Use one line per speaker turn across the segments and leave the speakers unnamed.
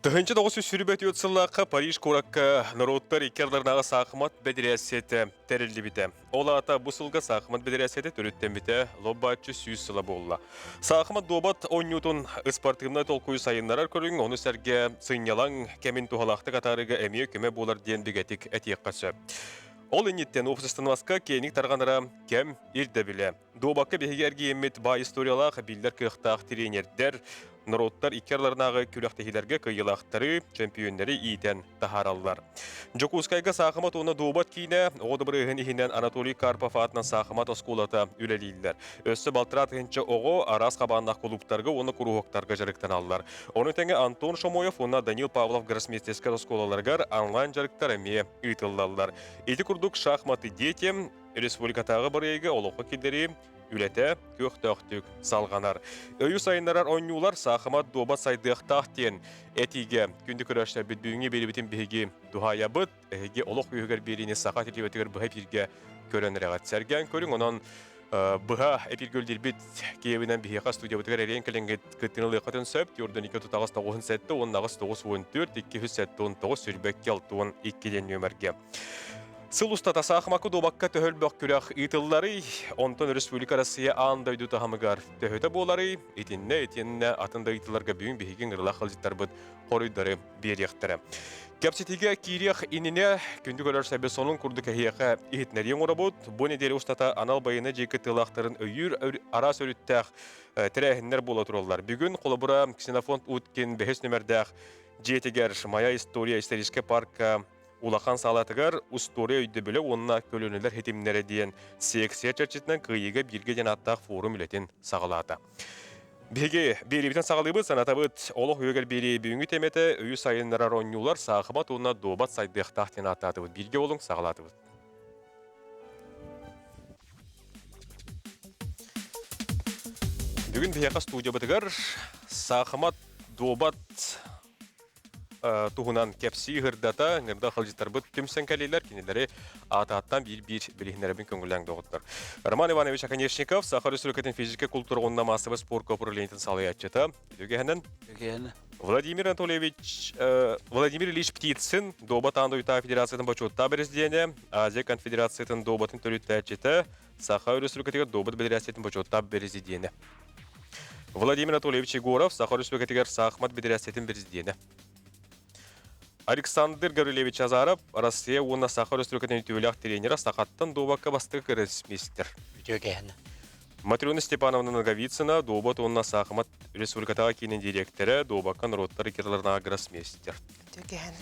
1924 сыллаахха Париж куоракка норуоттар икки ардыларынааҕы саахымат бэдэрээссийэтэ тэриллибитэ. Ол аата бу сылга саахымат бэдэрээссийэтэ төрүттэммитэ лоп-бааччы 100 сыла буолла. Саахымат дуобат оонньуутун ыспартыыбынай толкуйу сайыннарар көрүҥ, ону сэргэ сынньалаҥ кэмин туһалаахтык атаарыыга эмиэ көмө буолар диэн бигэтик этиэххэ сөп. Ол инниттэн уопсастыбаннаска киэҥник тарҕанара кэм ирдэбилэ. Дуобакка биһиги эргийэммит баай историялаах, биллэр кыахтаах тириэньэрдэр, норуоттар икки ардыларынааҕы күрэхтэһиилэргэ кыайыылаахтары, чөмпүйүөннэри иитэн таһаараллар. Дьокуускайга саахымат уонна дуобат киинэ оҕо дыбарыаһын иһинэн Анатолий Карпов аатынан саахымат оскуолата үлэлииллэр. Өссө балтараа тыһыынча оҕо араас хабааннаах кулууптарга уонна куруһуоктарга дьарыктаналлар. Ону тэҥэ Антон Шомоев уонна Данил Павлов гроссмейстерскэй оскуолаларыгар онлайн дьарыктар эмиэ ыытыллаллар. Ити курдук «Шахматы детям» республикатааҕы бырайыагы олоххо киллэрии үлэтэ көхтөөхтүк салҕанар. Өйү сайыннарар оонньуулар саахымат дуобат сайдыахтаах диэн этиигэ күндү көрөөччүлэрбит бүгүҥҥү биэриибитин биһиги туһаайабыт. Эһиги олох үөһүгэр биэриини саха телевизорыгар быһа эфиргэ көрөн эрэҕит. Сэргээн көрүҥ, онон быһа эфиргэ үлэлиирбит Киевинэн биһиэхэ студиябытыгар эриэн кэлэҥҥит кыттыыны ылыаххытын сөп. Түөртэн 2 38 97 уонна 8 94 279 22 62 диэн нүөмэргэ. Сыл устата саахымакка дуобакка төһө элбэх күрэх ыытылларый, онтон Республика Россия аан дойду таһымыгар төһөтө буоларый, итиннэ итиннэ атын да ыйытыыларга бүгүн биһиги ыҥырылаах ыалдьыттарбыт хоруйдары биэриэхтэрэ. Кэпсэтиигэ киириэх иннинэ күндү көрөр сэбэ сонун курдук эһиэхэ иһитиннэрии оҥоробут. Бу нэдиэлэ устата анал байыаннай дьиэ кыттыылаахтарын өйүүр араас өрүттээх тэрээһиннэр буола тураллар. Бүгүн холобура Ксенофонт Уткин бэһис нүмердээх дьиэтигэр Моя история историческай парка Улахан саалатыгар устуоруйа өйдөбүлэ уонна көлүөнэлэр ситимнэрэ диэн секция чэрчитинэн Кыайыыга бииргэ диэн ааттаах форум үлэтин саҕалаата. Биһиги биэриибитин саҕалыыбыт, санатабыт. Олох үөгэр биэрии бүгүҥҥү тиэмэтэ өйү сайыннарар оонньуулар, саахымат уонна дуобат сайдыахтаах диэн ааттаатыбыт. Бииргэ буолуҥ, саҕалаатыбыт. Бүгүн биһиэхэ студиябытыгар саахымат, дуобат туһунан кэпсии ыһырдата, ыҥырда халдьыттарбыт түмсэн кэллилэр. Кинилэри аатааттан биир-биир билиһиннэрэбин көҥүллээҥ доҕоттор. Роман Иванович Оконешников, Саха Республикатын физическэй култуура уонна маассабай спорка управлениетын салайааччыта. Үтүгэһинэн.
Үтүгэһинэн.
Владимир Анатольевич, Владимир Ильич Птицын, Дуобат аан дойдутааҕы федерациятын бочуоттаах президенэ, Азия конфедерациятын дуобатын төрүттээччитэ, Саха Өрөспүүбүлүкэтигэр Дуобат Бэдэрээссийэтин бочуоттаах президенэ. Владимир Анатольевич Егоров, Саха Өрөспүүбүлүкэтигэр Саахымат Бэдэрээссийэтин президенэ. Александр Гаврильевич Азаров, Россия уонна Саха Өрөспүүбүлүкэтин үтүөлээх тренера, сахаттан дуобакка бастакы гроссмейстер.
Үтүө кэһэн.
Матрена Степановна Ноговицына, дуобат уонна Саахымат Республикатааҕы киинин дириэктэрэ, дуобакка норуоттар иккиларынааҕы гроссмейстер.
Үтүө кэһэн.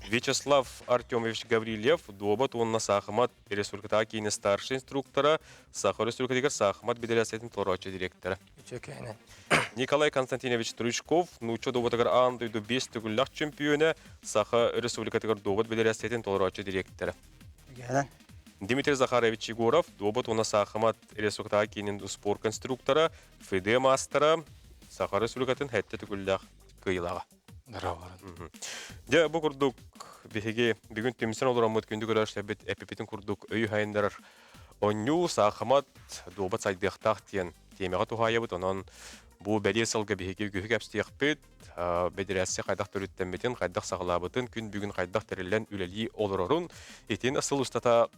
Вячеслав Артемьевич Гаврильев, дуобат уонна Саахымат Республикатааҕы киинин старшай инструктора, Саха Республикатыгар саахымат бэдэрээссийэтин толорооччу директора.
Үчүгэйинэн.
Николай Константинович Стручков, нуучча дуобатыгар аан дойду биэс төгүллээх чөмпүйүөнэ, Саха Республикатыгар дуобат бэдэрээссийэтин толорооччу директора.
Үчүгэйинэн.
Дмитрий Захарович Егоров, дуобат уонна саахымат Республикатааҕы киинин спорт конструктора, ФД маастара, Саха Республикатын сэттэ төгүллээх кыайыылааҕа.
Здорово.
Дьэ, бу курдук биһиги бүгүн түмсэн олороммут күндү көрөөччүлэрбит эппипитин курдук өйү сайыннарар оонньуу, саахымат, дуобат сайдыахтаах диэн тиэмэҕэ туһаайабыт. Онон бу бэлиэ сылга биһиги үгүһү кэпсиэхпит, бэдэрээссийэ хайдах төрүттэммитин, хайдах саҕалаабытын, күн бүгүн хайдах тэриллэн үлэлии олорорун, итин сыл устата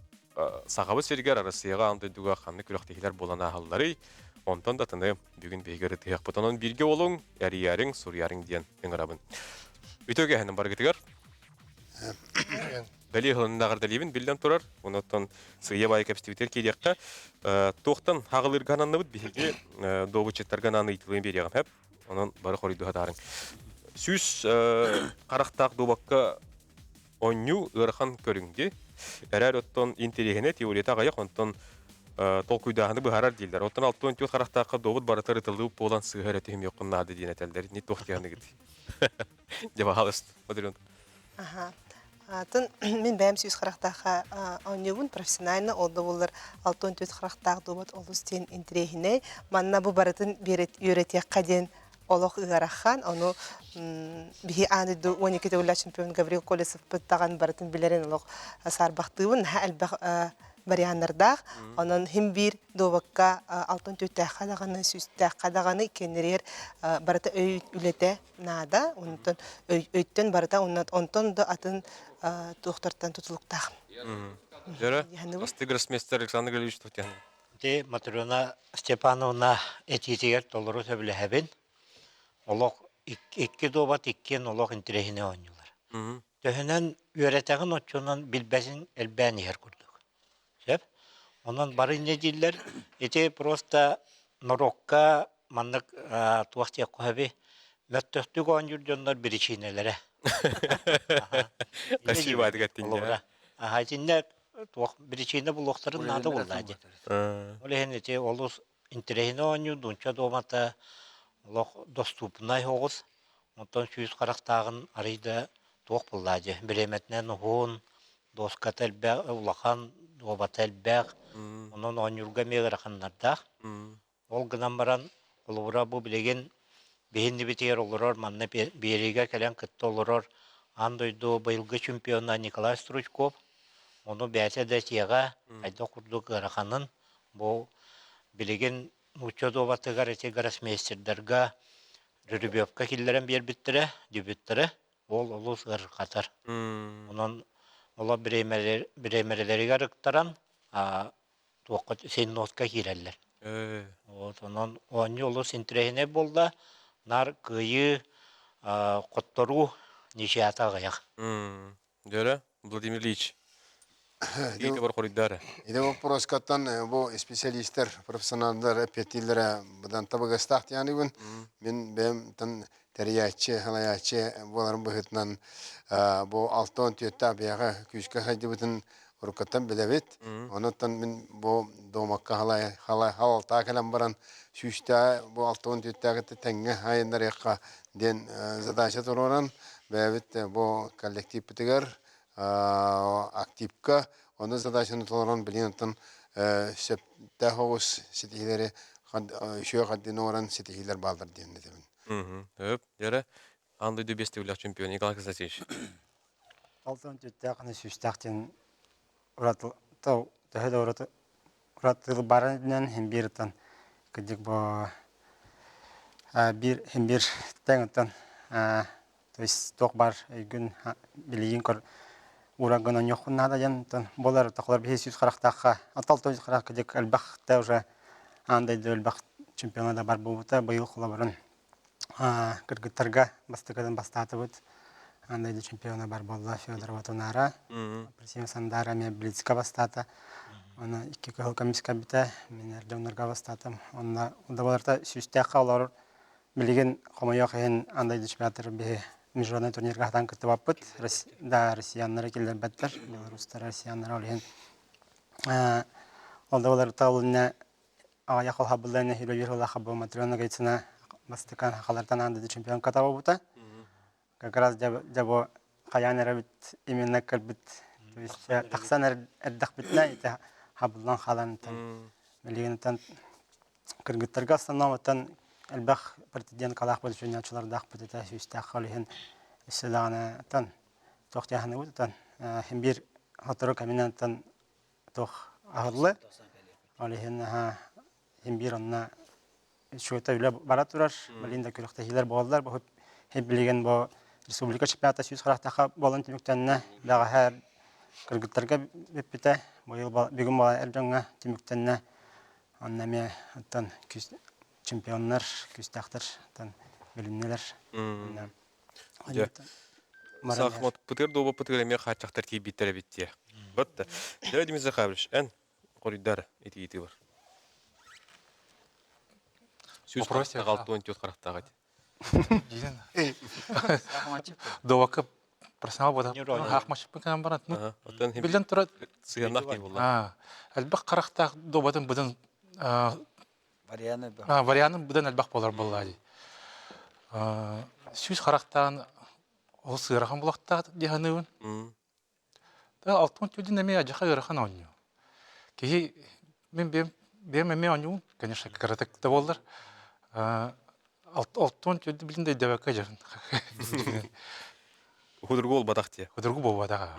Сахабыт сиригэр, Арассыыйаҕа, аан дойдуга ханнык күрэхтэһиилэр буолан ааһалларый, онтон да атыны бүгүн биһиги ырытыһыахпыт. Онон бииргэ буолуҥ, эрийээриҥ, суруйаарыҥ диэн ыҥырабын. Үтүө кэһэнин барыгытыгар. Бэлиэ ыһылыннаҕардалиибин биллэн турар. Онон сыыйа баайы кэпсэтибитигэр киириэххэ. Туохтан хаҕылыырга ананныбыт биһиги добуччуттарга анаан ыйытылыын биэриэҕим хэп. Онон бары хоруйдуһа таарыҥ. 100 харахтаах дуобакка Оонньуу ыарахан көрүҥ дии. Эрээр оттон интэриэһинэй теорията аҕыйах, онтон толкуйдааһыны быһаарар дииллэр. Оттон 64 харахтаахха дуобут барыта ырытыллыбыт буолан сыыһа эрэ түһүмүөххүн наада диэн этэллэр. Не туох диэхыныгыт. Дьэ, баһаалыст, Матрена.
Аха. Атын мин бэйэм 100 харахтаахха оонньуубун профессионально, ол да буоллар 64 харахтаах дуобат олус диэн интэриэһинэй. Манна бу барытын үөрэтиэххэ диэн олох ыарахан. Ону биһи аан дойду 12 төгүллээх чемпион Гаврил Колесовпыт даҕаны барытын билэрин олох саарбахтыыбын. Наһаа элбэх. варианнардаах. Онон хим биир дуобакка алтан түттээххэ даҕаны, сүүстээххэ даҕаны кэнниригэр барыта өй үлэтэ наада. Онтон өйтөн барыта онтон да атын туохтартан тутулуктаах.
Дьөрө, Астык гроссмейстер Александр Григорьевич Тутян.
Ити Матрена Степановна этиитигэр толору сөбүлэһэбин. Олох икки дуобат иккиэн олох интэриэһинэй оонньуулар. Төһөнөн үөрэтэҕин оччонон билбэтин элбээн иһэр курдук. Сөп? Онон бары инньэ дииллэр. Ити просто норуокка маннык туох диэххэ сөбүй мөлтөхтүк оонньуур дьоннор биричиинэлэрэ.
Спасибо, Адгаттиння.
Аха, итиннэ туох биричиинэ булуохтарын наада буолла дии. Ол иһин ити олус интэриэһинэй оонньуу дуунча дуомата олох доступнай оҕус. Онтон сүүс харахтааҕын арый да туох буллаа дии. Бириэмэтинэн уһун, доската элбэх, улахан, дуобата элбэх. Онон оонньуурга эмиэ ыараханнардаах. Ол гынан баран, холобура бу билигин биһиннибитигэр олорор, манна биэриигэ кэлэн кытта олорор аан дойду быйылгы чемпиона Николай Стручков, ону бэйэтэ да этиэҕэ, хайдах курдук ыараханын, бу билигин нуучча дуобатыгар ити гроссмейстердарга жеребьевка киллэрэн биэрбиттэрэ, дебюттары, ол олус ыарырҕатар. Онон олор бириэмэлэригэр ыктаран, туохха сеннотка киирэллэр. Вот онон оонньуу олус интэриэһинэй буолла. Наар кыайыы, хотторуу ничьята аҕыйах.
Дөрө, Владимир Ильич. Иити бар хоруйдары.
Ити вопроскаттан бу специалистер, профессионалдар эппиэттииллэрэ быдан табыгастаах дианыбын. Мин бэйэм тан тэрийээччи, салайааччы буоларым быһыытынан бу 64-тээх бэйэҕэ күүскэ сайдыбытын уруккуттан билэбит. Онуттан мин бу дуомакка халай халалтаа кэлэн баран сүүстээ бу 64-тээҕи тэҥҥэ айаннарыахха диэн задача туруоран бэйэбит бу коллективпытыгар активка ону задачаны толорон билигин оттон сөптөөх оҕус ситиһиилэри үчүгэй хардыыны оҥорон ситиһиилэр бааллар диэн этэбин.
Өп, дьэрэ, аан дойду биэс төгүллээх чемпион Николай Константинович.
Алтан түттээх сүүстээх диэн ураты төһө да ураты уратыл баран иһин биир оттон кырдьык бу биир иһин биир тэҥ оттон то есть туох баар өйгүн билигин көр уураргын онньуоххун наада диэн оттон буолар тохолор биһи сүүс харахтаахха аттал сүүс харах кырдьык элбэх да уже аан дойду элбэх чемпиона да бар буолбута быйыл холобурун кыргыттарга бастакытын бастаатыбыт аан дойду чемпиона бар буолла Федорова Тунара Присим Сандара эмиэ Блицка бастаата Оны икки кыһыл көмүс кэлбитэ мин эр дьоннорго бастаатым онно удабаларта сүүстээххэ олорор билигин хомойуох иһин аан дойду чемпионаттар биһи международный турнирга хатан кыттыбаппыт да россияннары киллэрбэттэр белорустар россияннары ол иһин ол да боларта ол иннэ аҕыйах хабыллан үлэлиир сыллаах бу Матрена Ноговицына бастакан хахалартан аан дойду чемпионка табабыта. Как раз дьэ бу хайаан эрэбит именно кэлбит то есть тахсан эрдэхпитинэ ити хабыллан хаалан билигин кыргыттарга основном оттон элбэх претендент калаах буолчунньааччылардаахпыт этэ сүүстээх ол иһин өссө даҕаны тан туох диэханыбыт тан биир сотору кэминэн тан туох аһыллы. Ол иһин иһин биир онно үчүгэй үлэ бара турар. Билигин да күрэхтэһиилэр буолаллар. Бу билигин бу республика чемпионата сүүс харахтаха буолан түмүктэннэ. Бэҕэһээ кыргыттарга бүппүтэ. Быйыл бүгүн буолан эр дьоҥҥо түмүктэннэ. Онно эмиэ оттон чемпионнар, күүстээхтэр оттон билиннилэр.
Саахымат пытыр дуоба пытыр эмиэ хааччахтар тиийбиттэр эбит диэ. Вот. Дмитрий Захарович, эн хоруйдар ити бар. Сүүс 64 харахтаах эти.
Довакка профессионал буолар. Хаахмачыппын кэнэн баран. Билэн турар
сыһыаннаах киһи буолла.
Элбэх харахтаах добатын быдан
Варианы
Варианын быдан элбэх буолар буоллаа дии. Сүүс харахтаан ол сыарахан булахтаах дии саныыбын. Да алтын түдүн эмиэ адьаха ыарахан оонньуу. Киһи мин бэйэм бэйэм эмиэ оонньуубун, конечно, кыратык да буоллар. Алтын түдү билин да өйдөбөккө дьарын.
Худургу буолбатах дии.
Худургу буолбатах.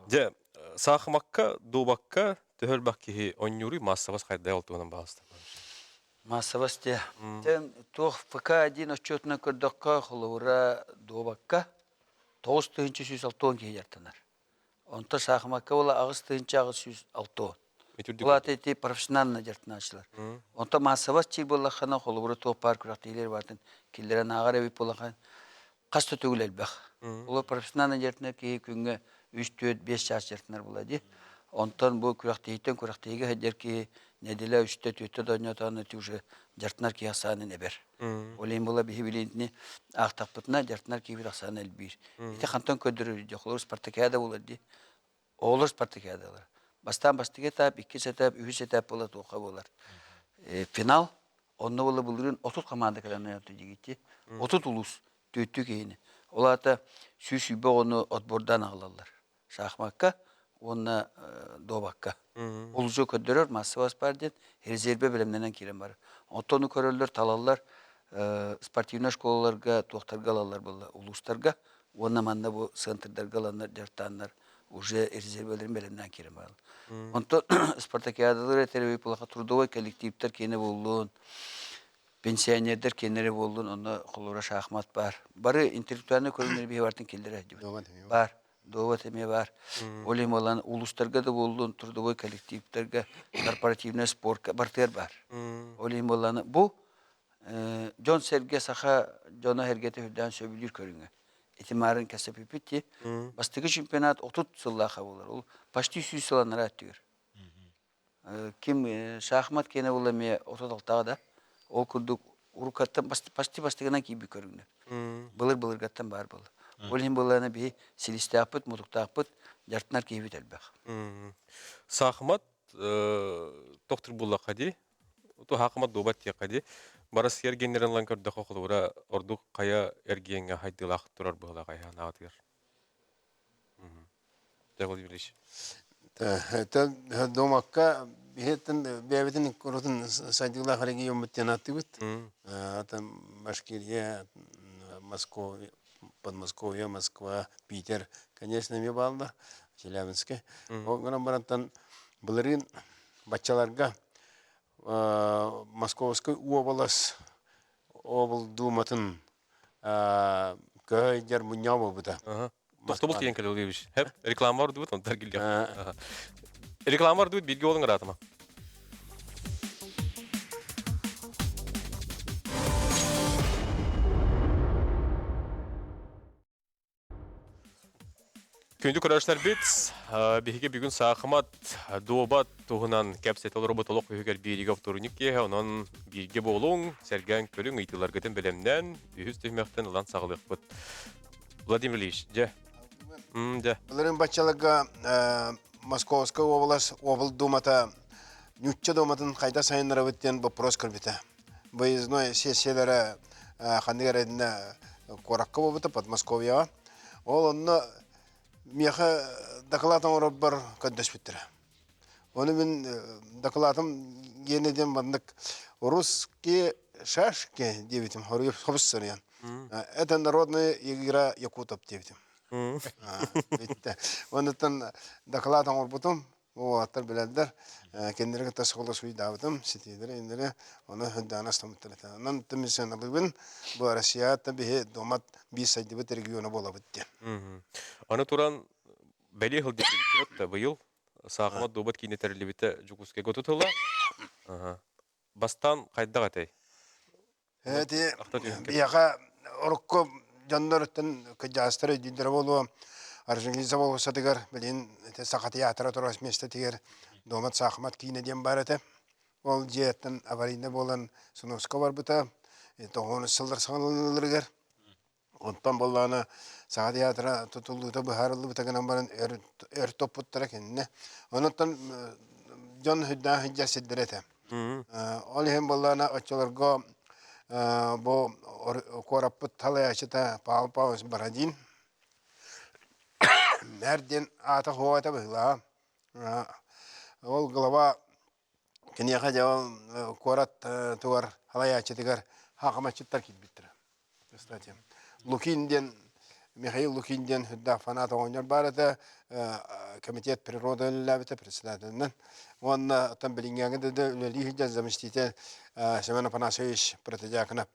Дьэ, Саахымакка, дуобакка төһө элбэх киһи оонньууруй маассабас хайдах ол туһунан баҕаста.
Маассабас дии. Тэн туох ФК-1 отчуотунан көрдөххө, холобура дуобакка 9160 киһи дьарыктанар. Онто саахымакка буола 8860. Ол аата ити профессионально дьарыктанааччылар. Онто маассабас чиир буоллаххына, холобура туох баар күрэхтэһиилэр баарын киллэрэн ааҕар эбит буоллаххына, хас да төгүл элбэх. Ол профессионально дьарыктанар киһи күҥҥэ үс, түөрт, биэс чаас дьарыктанар буолла дии. Онтон бу күрэхтэһииттэн күрэхтэһиигэ сылдьар киһи нэдиэлэ үстэ, түөртэ да оонньоотоҕуна ити уже дьарыктанар киһи ахсаанын эбэр. Ол иһин була биһи билиинтини аахтахпытына дьарыктанар киһибит ахсаана элбиир. Ити хантан көрдөрөр дии, холобур спартакиада буолар дии. Оҕолор спартакиадалар. Бастаан бастакы этап, иккис этап, үһүс этап буола туохха буолар. Финал онно буола былырыын 30 команда кэлэн ойотту дигити. 30 улуус түөттүү киһини. Ол аата 120 оҕону отбордаан аҕалаллар. Шахмакка уонна дуобакка. Улуусу көрдөрөр массовас бар диэн резервэ бэлэмнэнэн киирэн барар. Оттону көрөллөр, талаллар спортивнай школаларга, туохтарга ылаллар буолла улуустарга уонна манна бу центрдарга ыланнар дьарыктааннар уже резервэлэрин бэлэмнээн киирэн бараллар. Онтон спартакиадалар этэр эбит трудовой коллективтар киэнэ буоллун, пенсионердар киэннэрэ буоллун, онно холобура шахмат баар. Бары интеллектуальнай көрүҥнэри биһи бартын киллэрэ Баар. Довод эмиэ баар. Ол иһин буолан улуустарга да буоллун, трудовой коллективтарга, корпоративнай спортка бартыгар баар. Ол иһин буоллаана бу дьон-сэргэ саха дьоно-сэргэтэ үрдээн сөбүлүүр көрүҥэ. Ити маарын кэсэпиппит ти. Бастакы чемпионат 30 сыллаах буолар. Ол почти 100 сыл анараа өттүгэр. Ким шахмат киэнэ буолла эмиэ 36-ҕа да. Ол курдук уруккаттан почти бастакынан киирбит көрүҥнэр. Былыр-былыргаттан баар буолла. Ол иһин буоллаҕына биһи силистээхпит, мутуктаахпыт, дьартынар киһибит элбэх.
Саахымат тохтур буллахха дии Туһаахымат дуобат диэххэ дии. Барыс эргиэннэрин ылан көрдөххө, холобура, ордук хайа эргиэҥҥэ хайдыылаах турар быһыылаах айанаатыгар. Дьэ, Владимир Ильич.
Это домакка биһиттэн бэйэбитин курутун сайдыылаах региоммут диэн ааттыыбыт. Там Башкирия, Москва, Подмосковье, Москва, Питер, конечно, эмиэ бааллар, Челябинскай. Ол гынан барантан былырыын Баччаларга Московскай уобалас обл Дууматын көһөйдер мунньаҕа буолбута.
Тохтобул тиийэн кэлэ Владимирович. Реклама ордубут, онтон килдиэх. Реклама ордубут, бииргэ буолуҥ ыраатыма. Күндү көрөөччүлэрбит, биһиги бүгүн саахымат, дуобат туһунан кэпсэтэ олоробут олох үһүгэр биэриигэ вторник киэһэ, онон бииргэ буолуҥ, сэргээн көрүҥ, ыйытыыларгытын бэлэмнээн, үһүс түһүмэхтэн ылан саҕалыахпыт. Владимир Ильич, дьэ. Дьэ.
Былырыын баччаларга Московская область обл Думата Ньучча Думатын хайда сайыннарабыт диэн вопрос көрбүтэ. Выездной сессиялара ханнык эрэ куоракка буолбута Подмосковьеҕа. Ол онно миэхэ доклад оҥорорбор көрдөспүттэрэ. Ону мин докладым гиэнэ диэн маннык русские шашки диэбитим, хобус сырыйан. Это народная игра якутов диэбитим. Оннуттан доклад оҥорбутум, Уолаттар билэллэр, кинилэри кытта соҕолосуйдаабытым, ситиилэри иннилэри, ону үрдээн астаммыттар этэ. Онон миссионалыыбын, бу Россияттан биһи домат биир сайдыбыт региона буолабыт диэн.
Аны туран, бэлиэ сылдьыбыт да быйыл саахымат дуобат киинэ тэриллибитэ Дьокуускайга тутула. Бастаан хайдах этэй?
Эти биһиэхэ урукку дьонноруттан кырдьаҕастар өйдүүллэрэ буолуо Орджоникидзе болуоссатыгар билигин ити Саха театра турар миэстэтигэр Дуомат саахымат киинэ диэн баар этэ. Ол дьиэттэн аварийнай буолан Сунуска барбыта. Тоҕуонус сыллар саҕаланыыларыгар. Онтон буоллаҕына Саха театра тутуллуута быһаарыллыбыта гынан баран өр, өр топпуттара кинини. Онон дьон сүрдээх сылдьар сирдэрэ этэ. Ол иһин буоллаҕына оччолорго бу куораппыт салайааччыта Павел Павлович Бородин мэр диэн аата суох этэ быһыылааҕа. Ол глава киниэхэ дьэ ол куорат тугар салайааччытыгар хаахымаччыттар киирбиттэрэ. Кстати, Лукин диэн Михаил Лукин диэн үрдээх фанат оҕонньор баар этэ, комитет природы үлэлээбитэ председателинэн. Уонна оттон билиҥҥээҥи да үлэлии сылдьар заместитель Семен Афанасьевич Протодьяконов.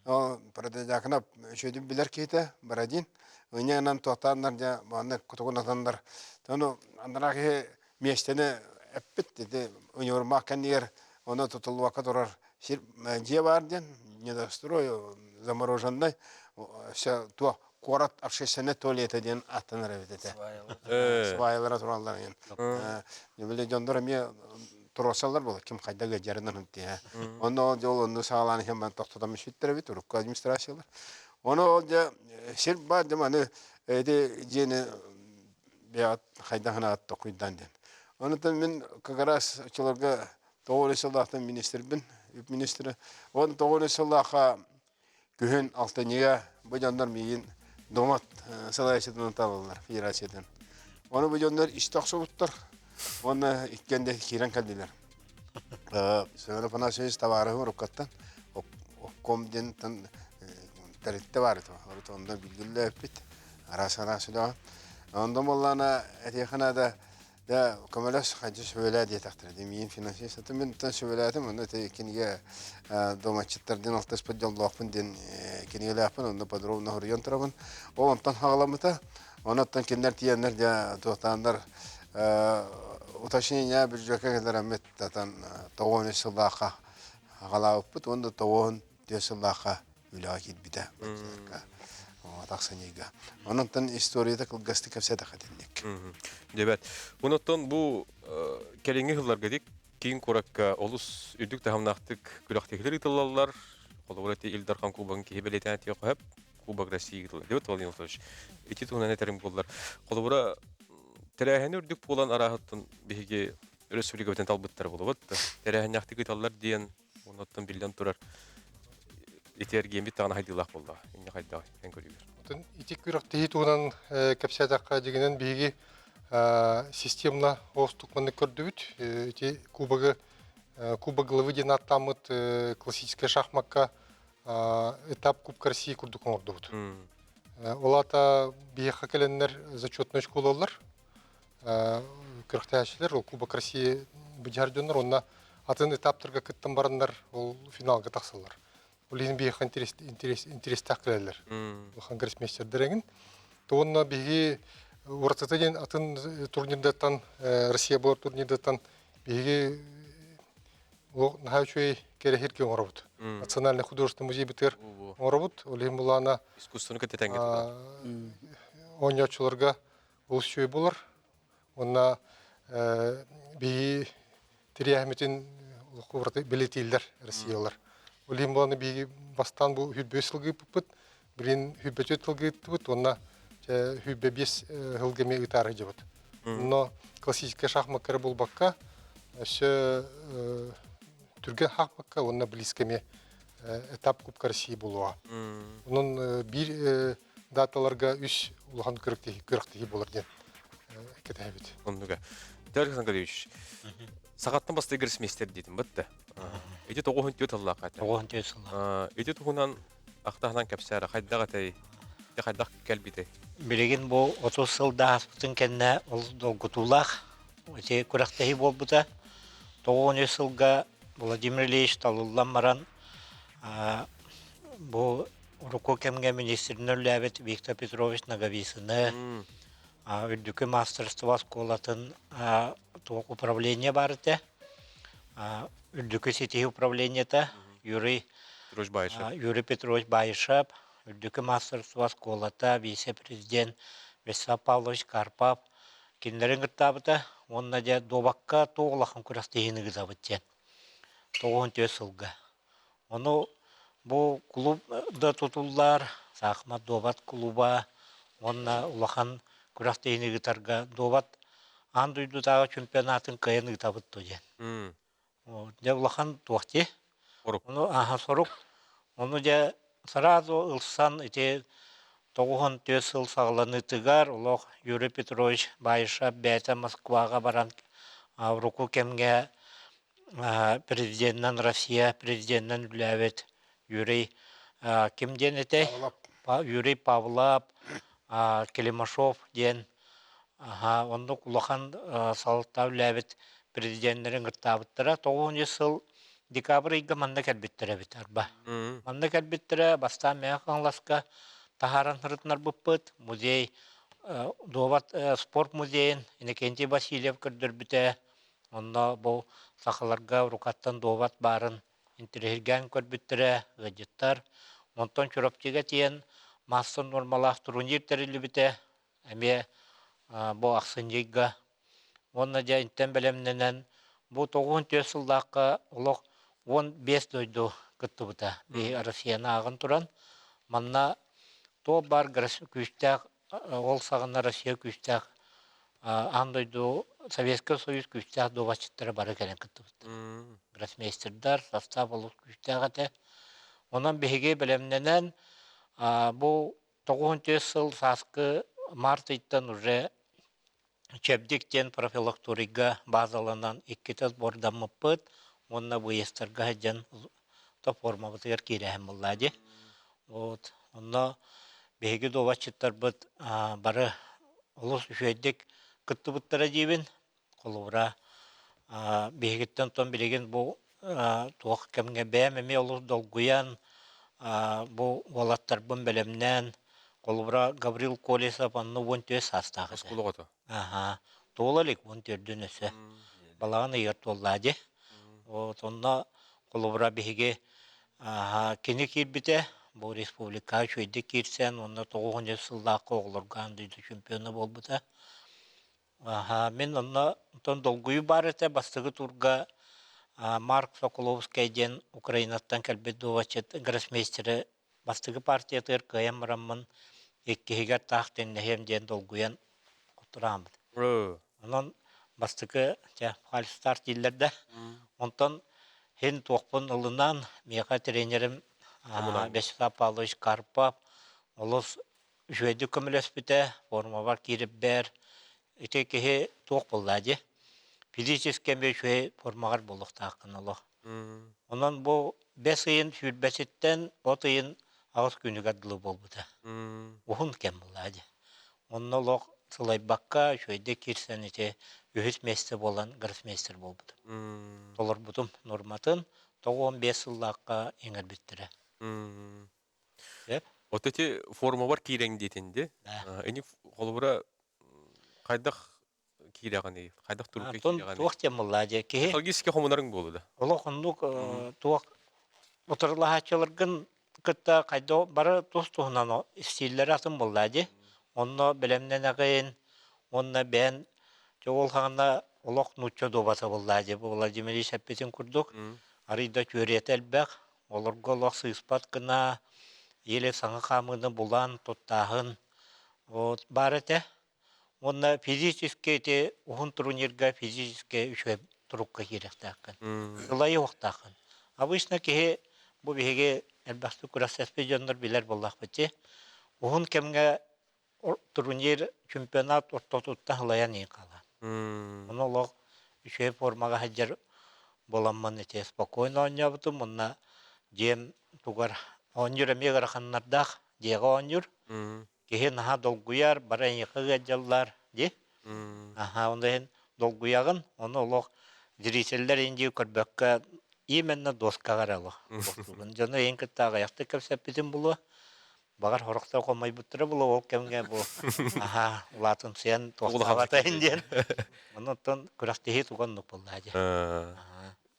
Ол Протодьяконов үчүгэйдик билэр киһитэ, Бородин. Ынньанан туохтааннар дьэ маннык кутугун атаннар. Ону анараа киһи миэстэни эппит ити универмаг кэннигэр ону тутуллубакка турар сир дьиэ баар диэн недострой замороженный все туох куорат общественный туалета диэн аттанар эбит этэ сваялара тураллар диэн били дьоннор эмиэ туруорсаллар буолар ким хайда ыалдьарынан тиһэ онно ол дьол онну саҕалаан иһэн баран тохтотон бүппүттэр эбит урукку администрациялар ону ол дьэ сир баар дьэ маны ити дьиэни бэйэҕит хайдах гынаҕыт токуйдаан диэн. Онтон мин как раз оччолорго тоҕус сыллаахтан министрбин, үп министрэ. Он тоҕус сыллаахха күһүн алтынньыга бу дьоннор миигин Домат салайааччытынан талаллар федерациятын. Ону бу дьоннор истэ охсубуттар уонна иккиэн да киирэн кэллилэр. Семен Афанасьевич табаарыһым уруккаттан обком диэн тэрилтэ баар этэ. Урут онно билгэллээппит. Араас араас үлэҕэ. Онтон буоллаҕына этиэххэ наада да көмөлөс ханча сүбэлээ диэтэхтэрэ. Миин финансист атын мин сүбэлээтим. Онно ити кинигэ домаччыттар диэн алтыспыт дьоллоохпун диэн кинигэлээхпин. Онно подробно хоруйан турабын. Ол онтон хаҕаламмыта. Онон кинилэр тиийэннэр дьэ туохтааннар уточнение бюджекка кэлэрэммит татан тоҕуон сыллаахха хаҕалаабыппыт уонна тоҕуон түөрт сыллаахха үлэҕэ киирбитэ баччаларга тахсаньыйга. Онон историята кылгастык кэпсэтэххэ итинник.
Дебет. Онон бу кэлиҥҥи сылларга дик киин куоракка олус үрдүк таһымнаахтык күрэхтэһиилэр ыытыллаллар. Холобура ити Ил Дархан Кубогын киһи бэлиэтээн этиэх сөп. Кубок России ыытыллар. Дебет Владимир Владимирович, ити туһунан этэрим буоллар. Холобура тэрээһини үрдүк буолан арааһыттан биһиги өрөспүүбүлүкэбитин талбыттар буолабыт. Тэрээһиннээхтик ыыталлар диэн Оннуттан биллэн турар ити эргиэммит даҕаны хайдыылаах буоллаҕа. Инньэ хайдаҕый эн көрүүгэр?
Отон ити күрэхтэһии туһунан кэпсээтэххэ дьиҥинэн биһиги системно оостук маннык көрдүбүт. Ити кубогы Кубок главы диэн ааттааммыт классическай шахмакка этап Кубка России курдук оҥордубут. Ол аата биһиэхэ кэлэннэр зачетнай школалар күрэхтэһээччилэр ол Кубок России быдьар дьоннор уонна атын этаптарга кыттан бараннар ол финалга тахсаллар. Ол иһин биһиэхэ интерес, интерестаах кэлэллэр. Улахан гроссмейстердэр эҥин. То уонна биһиги уратыта диэн атын турнирдартан Россия буолар турнирдартан биһиги наһаа үчүгэй кэрэһиргэ оҥоробут. Национальный художественный музей бытыгар оҥоробут. Ол иһин булаана
искусствоны кытта
оонньооччуларга олус үчүгэй буолар. Уонна биһиги тирээһимитин ураты бэлиэтииллэр Россиялар. Ол иһин буолан биһиги бастаан бу 25 сылга ыыппыппыт, билигин 24 сылга ыыттыбыт уонна 25 сылга эмиэ ыытаары сылдьабыт. Но классическай шахмакка эрэ буолбакка, өссө түргэн шахмакка уонна близко эмиэ этап Кубка России буолуоҕа. Онон биир даталарга үс улахан күрэхтэһии буолар диэн кэтэһэбит.
Оннуга. Александр Анатольевич, сахаттан бастакы гроссмейстер диэтим бытта. Ити тоҕуһун түөрт сыллаах этэ.
Тоҕуһун түөрт сыллаах.
Ити туһунан ахтаһынан кэпсээр хайдах этэй? Ити хайдах кэлбитэй?
Билигин бу 30 сыл ааспытын кэннэ олус долгутуулаах ити күрэхтэһии буолбута. 93 сылга Владимир Ильич талыллан баран бу урукку кэмҥэ министринэн үлэлээбит Виктор Петрович Ноговицыны үрдүкү маастарыстыба оскуолатын туох управление баар этэ. Үрдүкү ситиһии управлениета Юрий
Петрович Баишев.
Юрий Петрович Баишев, үрдүкү маастарыстыба оскуолата, вице-президент Вячеслав Павлович Карпов кинилэрин кыттаабыта уонна дьэ дуобакка туох улахан күрэхтэһиини ыытабыт диэн 94 сылга. Ону бу клуб да тутуллар, саахымат дуобат клуба уонна улахан күрэхтэһиини ыытарга дуобат аан дойдутааҕы чемпионатын кыайан ыытабыт дуо диэн. Дьэ улахан туох дии. Ону ааһа сорук. Ону дьэ сразу ылсан ити 94 сыл саҕаланыытыгар олох Юрий Петрович Баишев бэйэтэ Москваҕа баран урукку кэмҥэ президенинэн Россия президенинэн үлэлээбит Юрий ким диэн этэй? Юрий Павлов, Климашов диэн оннук улахан салалта үлээбит президеннэрин кыттаабыттара. 9 сыл декабрь ыйга манна кэлбиттэр эбит арба. Манна кэлбиттэрэ бастаан Мэҥэ Хаҥаласка таһааран сырытынарбыппыт. Музей дуобат спорт музейын Иннокентий Васильев көрдөрбүтэ. Онно бу сахаларга урукаттан дуобат баарын интэриэһиргээн көрбүттэрэ, ыалдьыттар. Онтон Чурапчыга тиийэн маасса нуормалаах турнир тэриллибитэ эмиэ бу ахсынньыга. Уонна дьэ интэн бэлэмнэнэн бу 94 сыллаахха олох 15 дойду кыттыбыта. Биһи Россияны ааҕан туран манна туох баар күүстээх ол саҕана Россия күүстээх аан дойду Советскай Союз күүстээх дуобатчыттара бары кэлэн кыттыбыттар. Гроссмейстердар состав олус күүстээх этэ. Онон биһиги бэлэмнэнэн бу 94 сыл сааскы март ыйтан уже Чэбдик диэн профилакторийга базаланан иккитэ сбордаммыппыт уонна выездтарга сылдьан то формабытыгар киирэһэн буолла дии. Вот онно биһиги дуобатчыттарбыт бары олус үчүгэйдик кыттыбыттара диибин. Холобура, биһигиттэн тон билигин бу туох кэмҥэ бэйэм эмиэ олус долгуйан бу уолаттарбын бэлэмнээн холобура Гаврил Колесов онно 14 саастаах этэ.
Оскуола оҕото.
Аха. Туола илик 14-дүн өссө. Балаҕан ыйыгар туоллаа дии. Вот онно холобура биһиги кини киирбитэ бу республикаҕа үчүгэйдик киирсэн уонна 93 сыллаахха оҕолорго аан дойду чемпиона буолбута. Аһаа, мин онно онтон долгуйуу баар этэ. Бастакы туурга Марк Соколовскай диэн Украинаттан кэлбит дуобатчыт гроссмейстеры бастакы партиятыгар кыайан бараммын иккиһигэр таах тэҥнэһиэм диэн долгуйан отурааммыт. Онон бастакы чэ фальстарт дииллэр да. Онтон һин туохпун ылынан миэхэ тренерим Вячеслав Павлович Карпов олус үчүгэйдик көмөлөспүтэ, формабар киирэрбэр ити киһи туох буолла дии, физически эмиэ үчүгэй формаҕар буолуохтааххын олох. Онон бу бэс ыйын сүүрбэситтэн от ыйын аҕыс күнүгэр дылы буолбута. Уһун кэм буолла дии. Онно олох сылайбакка үчүгэйдик киирсэн ити үһүс миэстэ буолан гроссмейстер буолбутум. Толорбутум норматын 95 сыллаахха иҥэрбиттэрэ.
Вот эти формабар киирэҥ диэтин ди. Ини холобура хайдах киирэҕиний? Хайдах турукка киирэҕиний?
Туох диэн буолла дьэ киһи
Логистика хомунарыҥ буолу да.
Олох оннук туох утарылаһааччыларгын кытта хайда бары тус-туһунан истииллэрэ атын буолла дии. Онно бэлэмнэнэҕин уонна бэйэн дьэ ол хаҕына олох нуучча дуобата буолла дии. Бу Владимир Ильич эппитин курдук арыйда түөрүйэтэ элбэх, Олорго олох сыыспат гына еле саҥа хаамыыны булан туттааһын вот баар этэ. Уонна физически ити уһун турнирга физически үчүгэй турукка киириэхтээххин. Сылайы уохтааххын. Обычно киһи бу биһиги элбэхтик күрэхтэспит дьоннор билэр буоллахпыт дии. Уһун кэмҥэ турнир чемпионат ортотуттан сылайан иһин хаалан. Ону олох үчүгэй формаҕа сылдьар буоламмын ити спокойно оонньообутум уонна дьиэм тугар оонньуур эмиэ ыараханнардаах дьиэҕэ оонньуур. Киһи наһаа долгуйар, бары эйиэхэ ыалдьаллар дии. Аһаа, онно иһин долгуйаҕын, ону олох зрителлэр индии көрбөккө именно доскаҕа эрэ олох. Дьону эйин кытта аҕыйахтык кэпсэппитим булуо. Баҕар сорохтор хомойбуттара буолуо ол кэмҥэ бу аһаа улаатымсыйан туохтаабата иһин диэн. Онон күрэхтэһии туга оннук буолла дии.